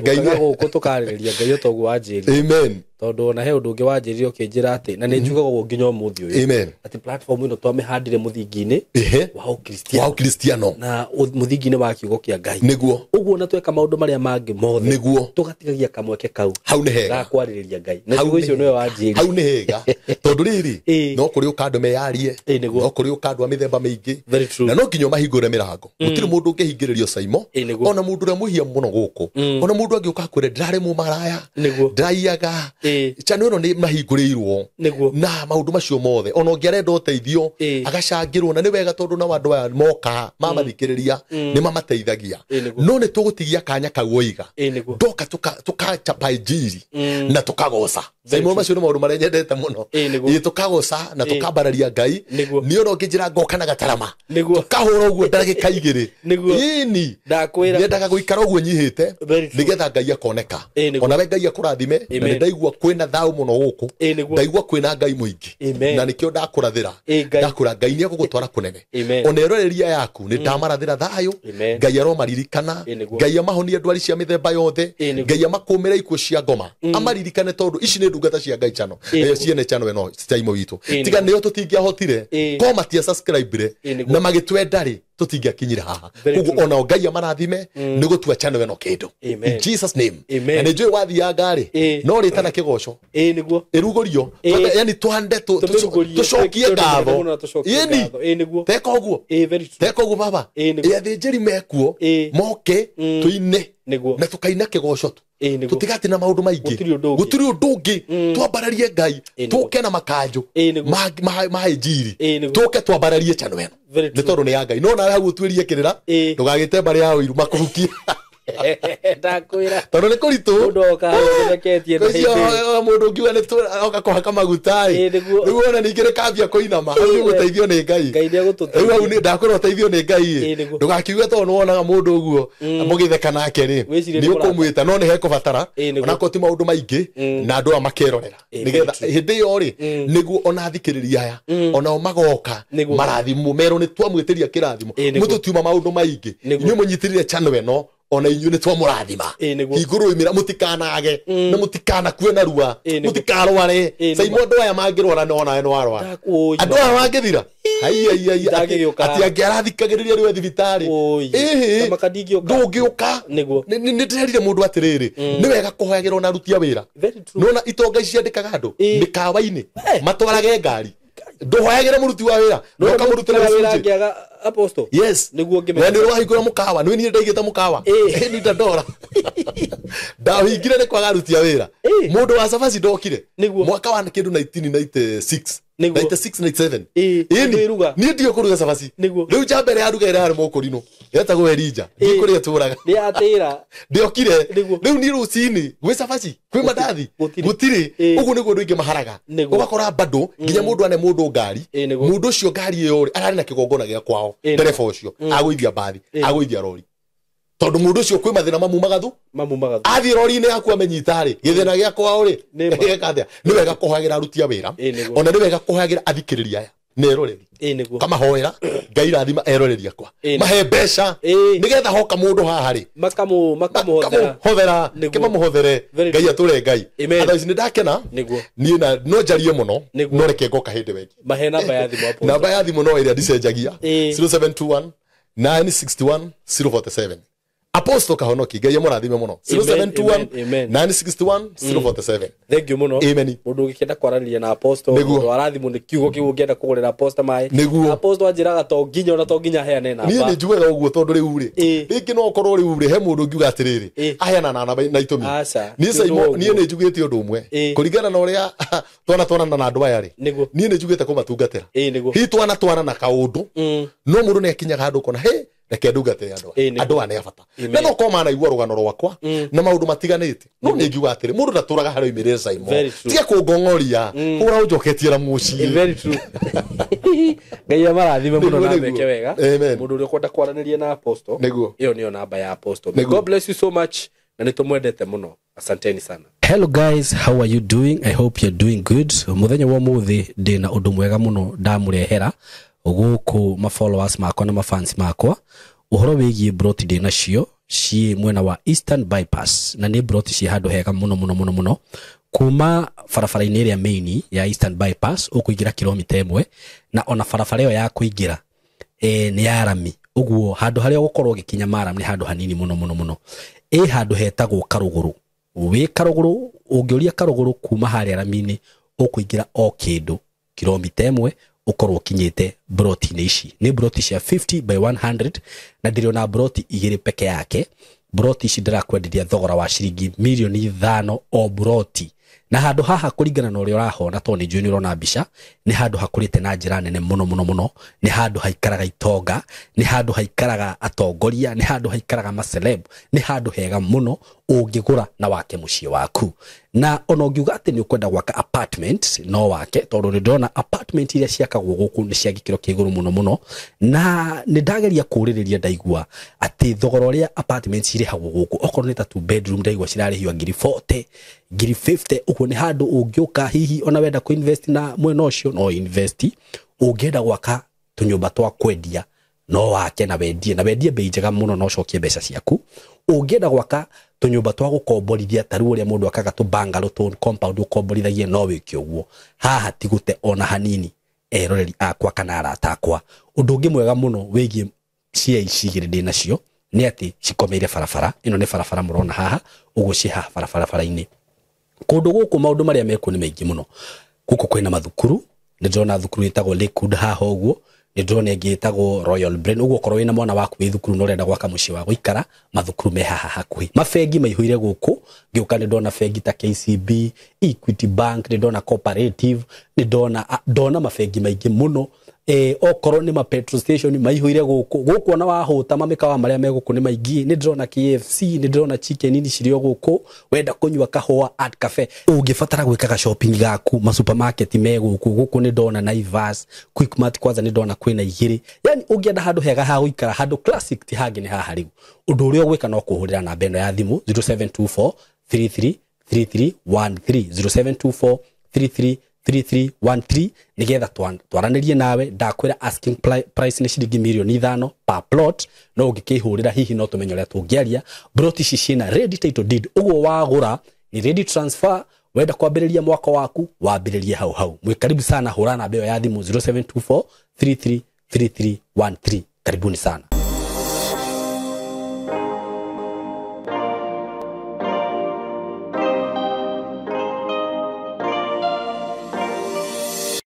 Ngai gũkũ tũkarĩrĩria Ngai ũtoguo wanjĩrire. Amen. Tondũ ona he ũndũ ũngĩ wanjĩrire ũkĩnjĩra atĩ, na nĩ njugaga ũguo nginya ũmũthĩ ũyũ. Amen. Atĩ platform ĩno twamĩhandire mũthingi-inĩ wa Ũkristiano. Wa Ũkristiano. Na mũthingi-inĩ wa kiugo kĩa Ngai. Nĩguo. Ũguo na tweka maũndũ marĩa mangĩ mothe. Nĩguo. Tũgatigagia kamweke kau. Hau nĩ hega. Ga kwarĩrĩria Ngai. Na ciugo icio nĩwe wanjĩrire. Hau nĩ hega. Tondũ rĩrĩ, no kũrĩ ũka andũ meyarie. No kũrĩ ũka andũ a mĩthemba mĩingĩ. Very true. Na no nginya ũmahingũre mĩrango. Gũtirĩ mũndũ ũngĩhingĩrĩrio Saimo. Ona mũndũ ũrĩa mwĩhia mũno gũkũ. Ona mũndũ angĩũka akwĩre ndĩrarĩ mũmaraya. Nĩguo. Ndĩraiyaga. Channel ĩno nĩ mahingũrĩirwo. Na maũndũ macio mothe ona ũngĩ arenda ũteithio agacangĩrwo, na nĩ wega tondũ nao andũ aya moka mamathikĩrĩria nĩ mamateithagia. No nĩ tũgũtigia kanya kau oiga ndoka tũkachapa injiri na tũkagoca. Saimo macio nĩ maũndũ marĩa nyendete mũno. Tũkagoca na tũkambararia Ngai. Nĩ ona ũngĩnjĩra ngoka na gatarama tũkahũra ũguo ndagĩka igĩrĩ. Ĩni nyendaga gũikara ũguo nyihĩte nĩgetha Ngai akoneka. Ona we Ngai akũrathime. Na nĩ ndaigua kwĩna thayũ mũno gũkũ, ndaigua kwĩna Ngai mũingĩ, na nĩkĩo ndakũrathĩra. Ndakũra Ngai nĩ egũgũtwara kũnene. Ona ĩroreria yaku nĩ ndamarathĩra thayũ. Ngai aromaririkana, Ngai amahonie ndwari cia mĩthemba yothe, Ngai amakũmĩre ikuũ cia ngoma, amaririkane tondũ ici nĩ ndungata cia Ngai chano ciene chano ĩno Saimo witũ. Tiga nĩo tũtingĩahotire ko matia subscribe na magĩtwenda rĩ tũtingĩakinyire haha. Koguo ona Ngai amarathime nĩ gũtua channel ĩno kĩndũ. In Jesus name. Na nĩ njũĩ wathianga rĩ, no rĩtana kĩgoco. Nĩguo. Ĩrugũrio. Yani twande tũcokie ngatho. Ĩni. Teka ũguo. Teka ũguo baba. Athĩnjĩri mekuo moke tũine na tũkaina kĩgoco tu. Tũtigati na maũndũ maingĩ. Gũtirĩ ũndũ ũngĩ. Twambararie Ngai, tũke na makanjũ ma injiri, tũke twambararie channel ĩno. Nĩ tondũ nĩ ya Ngai. No nawe hau ũtuĩrie kĩrĩra, ndũgagĩte mbarĩ ya ũiru makũhukie. Ndakwĩra. Tondũ nĩ kũritũ. Mũndũ oka athekete na hĩndĩ. Mũndũ ũngiuga nĩ oka kũhaka maguta ĩ. Rĩu ona ningĩ rĩkambia kũinama. Hau nĩ gũteithio nĩ Ngai. Ngai nĩ egũtũteithia. Rĩu hau ndakwĩra ũteithio nĩ Ngai ĩ. Ndũgakiuge tondũ nĩ wonaga mũndũ ũguo mũgĩtheka nake rĩ, nĩ ũkũmwĩta no nĩ hekũbatara. Onakorwo ti maũndũ maingĩ na andũ aya makerorera. Nĩgetha hĩndĩ ĩyo rĩ, nĩguo ona athikĩrĩria aya onao magoka marathimwo merwo nĩ twamwĩtĩria kĩrathimo. Mũtũtiuma maũndũ maingĩ. Inyuĩ mũnyitĩrĩre channel ĩno ona inyuĩ nĩ twamũrathima. Hingũrwo imĩra mũtikanage na mũtikanakue narua, mũtikarware. Saimo andũ aya mangĩrwara no onawe nĩ warwara. Andũ aya mangĩthira atĩ angĩ arathikagĩrĩria rĩu thibitarĩ. Ndũngĩũka. Nĩ ndĩrerire mũndũ atĩrĩrĩ, nĩ wega kũhoyagĩrwo na aruti a wĩra. Nĩwona itonga ici ciandĩkaga andũ mĩkawa-inĩ matwarage ngari. Ndũhoyagĩre mũruti wa wĩra, no kamũrutĩra wĩra. Apostle. Yes. Nĩguo ngĩmenya. We nĩ wahingũra mũkawa, nĩ niĩ ndaigĩte mũkawa. Nĩ ndandora. Ndahingire nĩ kwaga aruti a wĩra. Mũndũ wa cabaci ndokire. Mwaka wa kĩndũ 1996. 96 97. Ĩni. Niĩ ndiũĩ kũruga cabaci. Rĩu nja mbere ya ruga ĩrĩa yarĩ mũkũrinũ. Yetagwo Elija. Ndiũĩ kũrĩa ĩtũraga. Nĩ atĩra. Ndĩokire. Rĩu niĩ rũcinĩ gwĩ cabaci, kwĩ mandathi. Gũtirĩ. Ũguo nĩguo andũ aingĩ maharaga. Ũgakora bado nginya mũndũ ane mũndũ ngari. Mũndũ ũcio ngari ĩyo rĩ, ararĩ na kĩgongona gĩa kwao. Ndereba ũcio agũithia mbathi, agũithia rori. Tondũ mũndũ ũcio kwĩ mathĩna mamumaga thu. Athiĩ rori-inĩ yaku amenyita rĩ, gĩthĩna gĩa kwao rĩ, gĩka atĩa? Nĩ wega kũhoyagĩra aruti a wĩra, ona nĩ wega kũhoyagĩra athikĩrĩria aya. Nĩ eroreri. Ĩ nĩguo. Kamahoera Ngai rathima eroreri akwa. Mahe mbeca nĩgetha hoka mũndũ haha rĩ, Makamuhothera. Makamuhothera. Nĩguo. Kĩmamũhothere. Very Ngai atũre Ngai. Amen. Otherwise nĩ ndakena. Niĩ na no njarie mũno. No reke ngoka hĩndĩ wengi. Mahe namba ya thimũ, Apostle. Namba ya thimũ no ĩrĩa ndicenjagia, 0721 961 047. Apostle Kahonoki, Ngai amũrathime mũno. 0721 Amen, amen. 961 047. Thank you mũno. Amen. Mũndũ ũngĩkĩenda kwaranĩria na Apostle, mũndũ arathimwo nĩ kiugo kĩu, ũngĩenda kũgũrĩra Apostle maĩ. Apostle anjĩraga to nginya ona to nginya heane Niĩ namba. nĩ njugaga ũguo tondũ rĩu rĩ, rĩngĩ no ũkorwo rĩu rĩ, he mũndũ ũngiuga atĩrĩrĩ, aheana na namba na itũmi. Aca, Niĩ ti ũndũ Saimo, wa niĩ ũguo. nĩ njugĩte ũndũ ũmwe, kũringana na ũrĩa twana twanana na andũ aya rĩ, niĩ nĩ njugĩte kũmatungatĩra. Hihi twana twana na kaũndũ, no mũndũ nĩ akinyaga handũ ũkona he reke ndungatĩre andũ aya. Andũ aya nĩ a bata. Na no korwo manaigua rũgano rwakwa na maũndũ matiganĩte, no nĩ ngiuga atĩrĩ, mũndũ ndatũraga harĩa oimĩrĩre. Saimo, Very true. tiga kũngong'oria, hũra ũnjoketie na mũciĩ. Very true. Ngai amarathime mũno na meke wega. Amen. Mũndũ ũrĩa ũkwenda kwaranĩria na Apostle, ĩyo nĩyo namba ya Apostle. May God bless you so much, na nĩ tũmwendete mũno. Asanteni sana. Hello guys, how are you doing? I hope you're doing good. Muthenya wa muthi ndina undu mwega muno ndamurehera guku ma followers makwa na ma fans makwa, uhoro wigie broti ndina cio ciĩ mwena wa Eastern Bypass, na nĩ broti ciĩ handũ hega mũno mũno mũno mũno. Kuma barabara-inĩ ĩrĩa main ya Eastern Bypass ũkũingĩra kilomita 1, na ona barabara ĩyo ya kũingĩra nĩ ya rami, ũguo handũ harĩa ũgũkorwo ũgĩkinya maram nĩ handũ hanini mũno mũno mũno. Ĩ handũ hetagwo Karũgũrũ. Wĩ Karũgũrũ, ũngĩũria Karũgũrũ kuma harĩa rami-inĩ, ũkũingĩra o kĩndũ kilomita 1, ũkorwo ũkinyĩte broti-inĩ ici. Nĩ broti cia 50 by 100, na ndĩrĩ ona broti igĩrĩ peke yake. Broti ici ndĩrakwenderia thogora wa ciringi mirioni 5 o broti. Na handũ haha, kũringana na ũrĩa ũrahona, tondũ nĩ njũĩ nĩ ũrona mbica, nĩ handũ hakũrĩte na njĩra nene mũno mũno mũno. Nĩ handũ haikaraga itonga, nĩ handũ haikaraga atongoria, nĩ handũ haikaraga maceleb, nĩ handũ hega mũno ũngĩgũra na wake mũciĩ waku. Na ona ũngiuga atĩ nĩ ũkwenda gwaka apartment, no wake, tondũ nĩ ndĩrona apartment iria ciakagwo gũkũ nĩ cia gĩkĩro kĩa igũrũ mũno mũno. Na nĩ ndageria kũũrĩrĩria, ndaigua atĩ thogora ũrĩa apartment cirĩhagwo gũkũ, okorwo nĩ ta two bedroom, ndaigua cirarĩhio ngiri 40, ngiri 50. Ũguo nĩ handũ ũngĩũka, hihi ona wenda kũ-invest na mwena ũcio, no invest. Ũngĩenda gwaka tũnyũmba twa kwendia, no wake na wendie, na wendie bei njega mũno na ũcokie mbeca ciaku. Ũngĩenda gwaka tũnyũmba twa gũkomborithia, ta rĩu ũrĩa mũndũ akaga tũ bungalow, tũ compound ũkomborithagie, no wĩke ũguo. Haha ti gũte ona hanini, eroreri akwa kana arata akwa. Ũndũ ũngĩ mwega mũno wĩgiĩ cia ici igĩrĩ ndĩ nacio nĩ atĩ cikomeire barabara ĩno. Nĩ barabara mũrona haha ũguo, ciĩ haha barabara-inĩ. Kũndũ gũkũ maũndũ marĩa mekuo nĩ maingĩ mũno. Gũkũ kwĩna mathukuru, nĩ ndĩrona thukuru ĩtagwo Lakewood haha ũguo, nĩ ndĩrona ĩngĩ ĩtagwo Royal Brain. Ũguo okorwo wĩna mwana waku wĩ thukuru na ũrenda gwaka mũciĩ wa gũikara, mathukuru me haha hakuhĩ. Mabengi maihũire gũkũ. Ngĩũka nĩ ndona bengi ta KCB, Equity Bank, nĩ ndona Cooperative, nĩ ndona mabengi maingĩ mũno. Okorwo nĩ ma petrol station maihũire gũkũ. Gũkũ ona wahũta, mamĩkawa marĩa me gũkũ nĩ maingĩ. Nĩ ndĩrona KFC, nĩ ndĩrona Chicken Inn cirĩ o gũkũ. Wenda kũnyua kahũa, Art Cafe. Ũngĩbatara gwĩkaga shopping gaku, ma supermarket me gũkũ. Gũkũ nĩ ndona Naivas, Quickmart, kwanza nĩ ndona kwĩna igĩrĩ. Yani ũngĩenda handũ hega ha gũikara, handũ classic, ti hangĩ nĩ haha. Rĩu ũndũ ũrĩa ũgwĩka no kũhũrĩra namba ĩno ya thimũ, 0724 33 3313, 0724 33 3313, nigetha twaranĩrie nawe. Ndakwĩra asking price nĩ ciringi mirioni 5 per plot, no ũngĩkĩhũrĩra hihi no tũmenye ũrĩa tũngĩaria. Plot ici ciĩna ready title deed, ũguo wagũra ni ready transfer. Wenda kwambĩrĩria mwaka waku, wambĩrĩrie hau hau. Mwĩ karibu sana. Hũra namba ĩyo ya thimũ, 0724 33 3313. Karibuni sana.